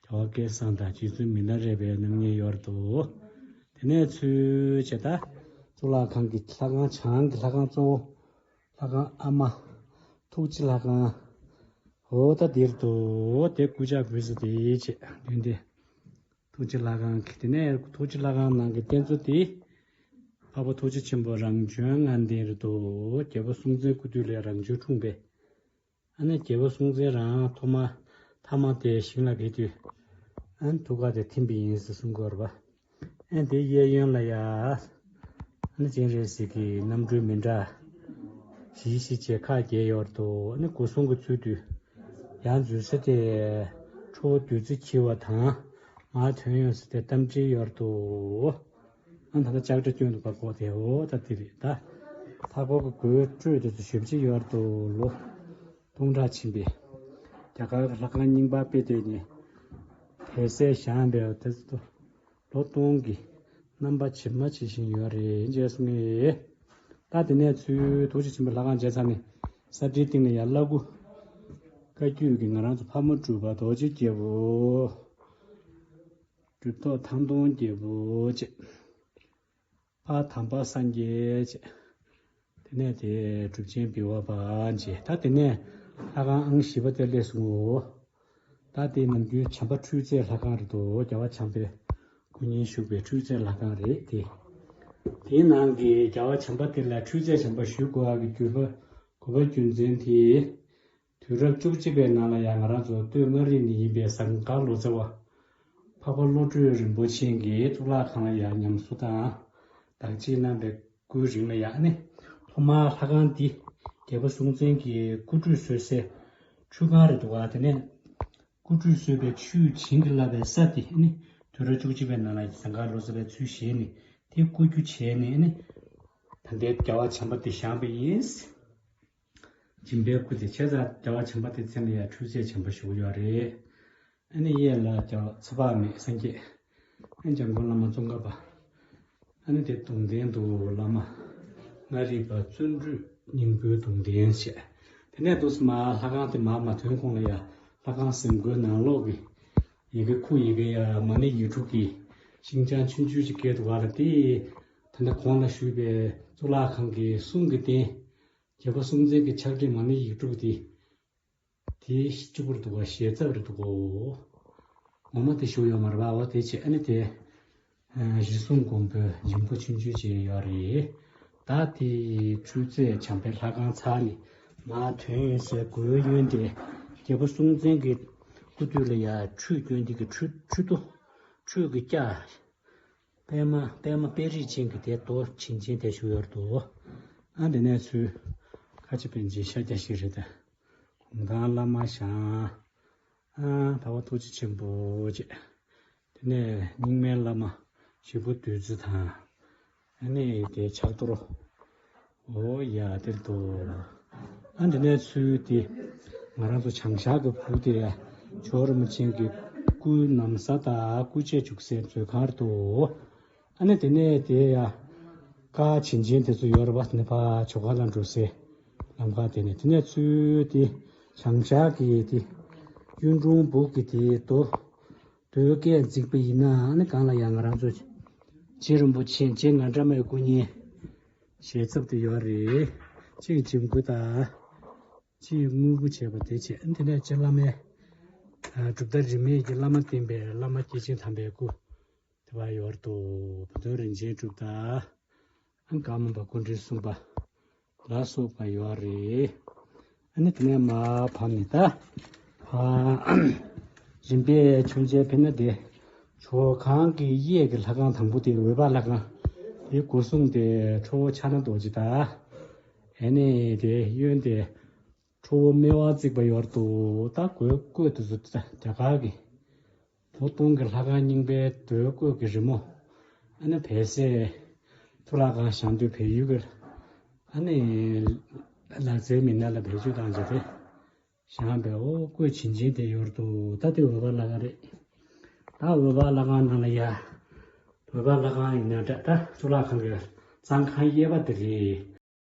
རྒྱལ་བ་སྐལ་བཟང་དང་རྗེ་བཙུན་མི་ལ་རས་པའི་སྣང་བརྙན་ཡོད་འདུག་དེ་ནས་ཚུར་བྱས་ད་གཙུག་ལག་ཁང་གི་ལྷ་ཁང་བྱང་གི་ལྷ་ཁང་གཙོ་བོ། ལྷ་ཁང་ཨ་མ། ཐུགས་རྗེ་ལྷ་ཁང་། འོ་ད་འདིར་འདུག་དེ་སྐུ་ཕྱག་འབུལ་ས་དེ་བྱས་མདུན་དེ། ཐུགས་རྗེ་ལྷ་ཁང་གི་དེ་ནས་ཐུགས་རྗེ་ལྷ་ཁང་ནང་གི་རྟེན་གཙོ་དེ། འཕགས་པ་ཐུགས་རྗེ་ཆེན་པོ་རང་བྱོན་ལྔ་ལྡན་རེད་འདུག་རྒྱལ་པོ་སྲོང་བཙན་སྐུ་དུས་ལ་རང་བྱོན་འཁྲུངས་པས། ཨ་ནི་རྒྱལ་པོ་སྲོང་བཙན་རང་ཐོག་མ་ཐ་མ་དེ་ཞིང་ལ་ཕེབས་དུས། ཨ་ནི་ཐུགས་ཀ་དེ་ཐིམ་པ་ཡིན་ཟེར་གསུང་གི་ཡོད་རེད་པ། ཨ་ནི་དེ་གཡས་གཡོན་ལ་ཡ། ཨ་ནི་སྤྱན་རས་གཟིགས་ཀྱི་རྣམ་སྤྲུལ་མི་འདྲ། ཇི་ཞིག་བྱེད་ཁག་རྒྱས་ཡོད་དོ། ཨ་ནི་སྒོ་སྲུང་གི་ཚུལ་དུ་ཡང་འཛུལ་ས་དེ་ཁྲོ་བོ་བདུད་རྩི་འཁྱིལ་བ་དང་མར་ཐོན་ཡོང་ས་དེ་རྟ་མགྲིན་ཡོད་དོ། ཨ་ད་ལྟ་ལྕགས་དྲ་སྐྱོན་འདུག་པ་གོ་དེ་འོ་ད་དེ་རེད་ད། ལྷ་སྐོར་གྱི་སྒོའི་སྤྲོས་དེ་ཚོ་ཞེ་པོ་ཅིག་ཡོད་དོ། ལོ་སྟོང་ཕྲག་ཕྱིན་པའི་རྒྱ་གར་གྱི་ལྷ་ཁང་རྙིང་པ་དཔེ་དེ་ནི་དེ་སྲས་བཞེངས་པའི་དེ་ཚོ། ལོ་སྟོང་གི་རྣམ་པ་ཇི་མ་ཇི་བཞིན་ཡོད་རེད་ཅེས་གསུངས་ངེས། ད་དེ་ནས་ཚུར་ཐུགས་རྗེ་ཆེན་པོའི་ལྷ་ཁང་མཇལ་ཚར་ནས་ས་ཁྲའི་སྟེང་ནས་ཡར་བླ་སྐུ་བཀའ་བརྒྱུད་ཀྱི་ང་རང་ཚོ་ཕ་མ་གྲུབ་པ་རྡོ་རྗེ་རྒྱལ་པོ། གྲུབ་ཐོབ་ཐང་སྟོང་རྒྱལ་པོ་བཅས། ཕ་དམ་པ་སངས་རྒྱས་བཅས། དེ་ནས་དེ་གྲུབ་ཆེན་བི་བ་པ་མཇལ། ད་དེ་ནས་ལྷ་ཁང་ཨང་བཞི་པ་དེ་སླེབས་སོང་ངོ་། ད་དེ་ནམ་རྒྱུན་བྱམས་པ་འཕྲུལ་རྩལ་ལྷ་ཁང་རེད་དོ། རྒྱལ་བ་བྱམས་པའི་སྐུ་བརྙན་བཞུགས་པའི་འཕྲུལ་རྩལ་ལྷ་ཁང་རེད་དེ། དེའི་ནང་གི་རྒྱལ་བ་བྱམས་པ་དེ་ལ་འཕྲུལ་རྩལ་བྱམས་པ་ཞུ་དགོས་པ་གི་བརྒྱུད་པ་གོ་བ་རྒྱུ་མཚན་དེ། དུས་རབས་བཅུ་གཅིག་པའི་ནང་ལ་ཡང་ང་རང་ཚོ་སྟོད་མངའ་རིས་ནས་ཡིན་པའི་ཟངས་དཀར་ལོ་ཙཱ་བ་འཕགས་པ་བློ་གྲོས་རིན་པོ་ཆེ་གིས་གཙུག་ལག་ཁང་ལ་ཡང་ཉམས་གསོ་དང་བདག་གཅེས་གནང་བའི་སྐུའི་རིང་ལ་ཡང་ནི་ཐོག་མར་ལྷ་ཁང་འདི་རྒྱལ་པོ་སྲོང་བཙན་གྱི་སྐུ་ཁྲུས་གསོལ་སའི་ཁྲུས་ཁང་རེད་འདུག་ག་དེ་ནས་སྐུ་ཁྲུས་གསོལ་བའི་ཆུས་བྱིན་གྱིས་བརླབས་པའི་ས་དེ་ནི་དུས་རབས་བཅུ་གཅིག་པའི་ནང་ལ་ཟངས་དཀར་ལོ་ཙཱ་བའི་ཚུལ་བཞེས་ནས་དེ་བཀོད་རྒྱུ་བྱས་ནས་ནི་ད་ལྟའི་རྒྱལ་བ་བྱམས་པ་དེ་བཞེངས་པ་ཡིན། སྦྱིན་པའི་སྐུ་དེ་བྱས་ཙང་རྒྱལ་བ་བྱམས་པ་དེ་མཚན་ལ་ཡང་འཕྲུལ་རྩལ་བྱམས་པ་ཞུ་གི་ཡོད་རེད། ཨ་ནི་གཡས་ལ་རྒྱལ་བ་ཚེ་དཔག་མེད་སངས་རྒྱས། ཨ་ནི་འཇམ་མགོན་བླ་མ་ཙོང་ཁ་པ། ཨ་ནི་དེ་གདུང་རྟེན་དུ་བླ་མ་མངའ་རིས་པ་བརྩོན་འགྲུས་སྙིང་པོའི་གདུང་རྟེན་བྱས། དེ་ནས་འདུག་སེ་མར་ལྷ་ཁང་དེ་མར་མ་ཐོན་གོང་ལ་ཡང་ལྷ་ཁང་གཟིམ་སྒོའི་ནང་ལོགས་ཀྱི་ཡི་གེ་ཁུག་ཡི་གེ་ཡ་མ་ཎི་ཡིག་དྲུག་གི་ཤིང་བྱང་ཆུང་ཆུང་ཅིག་བཀལ་འདུག་ག་ལ་དེ་ད་ལྟ་གོང་ལ་ཞུས་པའི་གཙུག་ལག་ཁང་གི་གསུང་གི་རྟེན། རྒྱལ་པོ་སྲོང་བཙན་གྱི་ཕྱག་བྲིས་མ་ཎི་ཡིག་དྲུག་དེ། དེ་གཅིག་པུར་འདུག་ག་ཞལ་ཚབ་རེད་འདུག་གོ། ངོ་མ་དེ་ཞུ་ཡོད་མ་རེད་པ། འོ་དེ་བྱས་ཨ་ནི་དེ། ཨ་རི་སུང་དགོན་པའི་འཇིམ་པོ་ཆུང་ཆུང་ཅིག་ཡོད་རེད། ད་དེ་འཕྲུལ་རྩལ་བྱམས་པའི་ལྷ་ཁང་ཚར་ནས་མར་ཐོན་ཡོང་སའི་སྒོའི་གཡོན་དེ་རྒྱལ་པོ་སྲོང་བཙན་གྱི་སྐུ་དུས་ལ་ཡ་ཁྲུས་སྐྱོན་དེ་གི་ཁྲུས་ཁྲུས་ཏོ། ཁྲུས་ཀྱི་སྐྱ། པད་མ་པད་མ་དཔལ་རི་ཅན་གྱི་དེ་རྡོ་བྱིན་ཅན་དེ་བཞུགས་ཡོད་དོ། ཨ་འདི་ནས་ཚུར་ཁ་ཆེ་པཎ་ཆེན་ཤཱཀྱ་ཤྲཱི་དང་། གུང་ཐང་བླ་མ་ཞང་། ཨ་འཕགས་པ་ཐུགས་རྗེ་ཆེན་པོ་བཅས། དེ་ནས་རྙིང་མའི་བླ་མ་ཞིག་པོ་བདུད་རྩི་དང་། ཨ་ནི་དེ་ཕྱག་རྡོར། འོ་ཡ་དེར་དོ། ཨ་འདི་ནས་ཚུར་དེ་ང་རང་ཚོ་བྱང་ཤར་གྱི་བུ་དེ་ཇོ་རིན་པོ་ཆེ་གི་སྐུ་ནམ་བཟའ་དང་སྐུ་ཆས་བྱུག་སའི་མཛོད་ཁང་དུ། ཨ་ནི་དེ་ནས་དེ་ཡ་ཀ་བྱིན་ཅན་དེ་ཚོ་ཡོད་རེད་པ། ནི་ཕ་ཇོ་ཁང་ལ་འགྲོ་སའི་ལམ་ཁ་དེ་ནས་དེ་ནས་ཚུར་དེ་བྱང་ཤར་གྱི་དེ་གཡུང་དྲུང་བུ་གི་དེ་དོ། རྡོའི་སྐས་འཛེགས་པ་ཡིན་ན་ཨ་ནི་གང་ལ་ཡང་ང་རང་ཚོ་རྗེ་རིན་པོ་ཆེ་རྗེ་ངག་དྲ་མའི་སྐུ་བརྙན་ཞལ་ཚབ་དེ་ཡོད་རེད། གཅིག་འཇིམ་སྐུ་དང་། གཅིག་དངུལ་སྐུ་བྱས་པ་དེ་བྱས་ཨ་ནི་དེ་ནས་རྗེ་བླ་མའི་གྲུབ་མཐའ་རིས་མེད་ཀྱི་བླ་མ་བསྟེན་པའི་བླ་མ་སྐྱེས་ཆེན་དམ་པའི་སྐུ། དེ་བ་ཡོར་དུ་བུ་སྟོན་རིན་ཆེན་གྲུབ་མཐའ། ཨང་ཀརྨ་པ་སྐུ་ཕྲེང་གསུམ་པ་ལ་སོགས་པ་ཡོད་རེད། ཨ་ནི་དེ་ནས་མར་བབས་ནས་ད་ཕ་རིམ་པས་ཆུང་ཆེན་ཕེབས་ན་དེ་ཇོ་ཁང་གི་གཡས་ཀྱི་ལྷ་ཁང་དང་པོ་དེ་འོད་འབར་ལྷ་ཁང་། དེ་སྒོ་སྲུང་དེ་ཁྲོ་བོ་ཕྱག་ན་རྡོ་རྗེ་དང་། ཨ་ནི་དེ་གཡོན་དེ་ཁྲོ་བོ་སྨེ་བ་བརྩེགས་པ་ཡོར་དུ་ད་གོས་བཀོད་དུ་བཟོ་རྒྱ་གར་གྱི། ལོ་སྟོང་གི་ལྷ་ཁང་རྙིང་པའི་རྡོའི་བརྐོས་ཀྱི་རི་མོ། ཨ་ནི་བལ་སའི་གཙུག་ལག་ཁང་བཞེངས་དུས་བལ་ཡུལ་གྱི། ཨ་ནི་ལག་རྩལ་མི་སྣ་ལ་བེད་སྤྱོད་བཏང་བྱས་ཏེ། བཞེངས་པའི་འོ་བརྐོས་བྱིན་ཅན་དེ་ཡོར་དུ་ད་དེ་འོད་འབར་ལྷ་ཁང་རེད། ད་འོད་འབར་ལྷ་ཁང་ནང་ལ་ཡ། འོད་འབར་ལྷ་ཁང་ཡིན་ན་འདྲ་ད་གཙུག་ལག་ཁང་གི་གཙང་ཁང་གཡས་པ་དེ་རེད།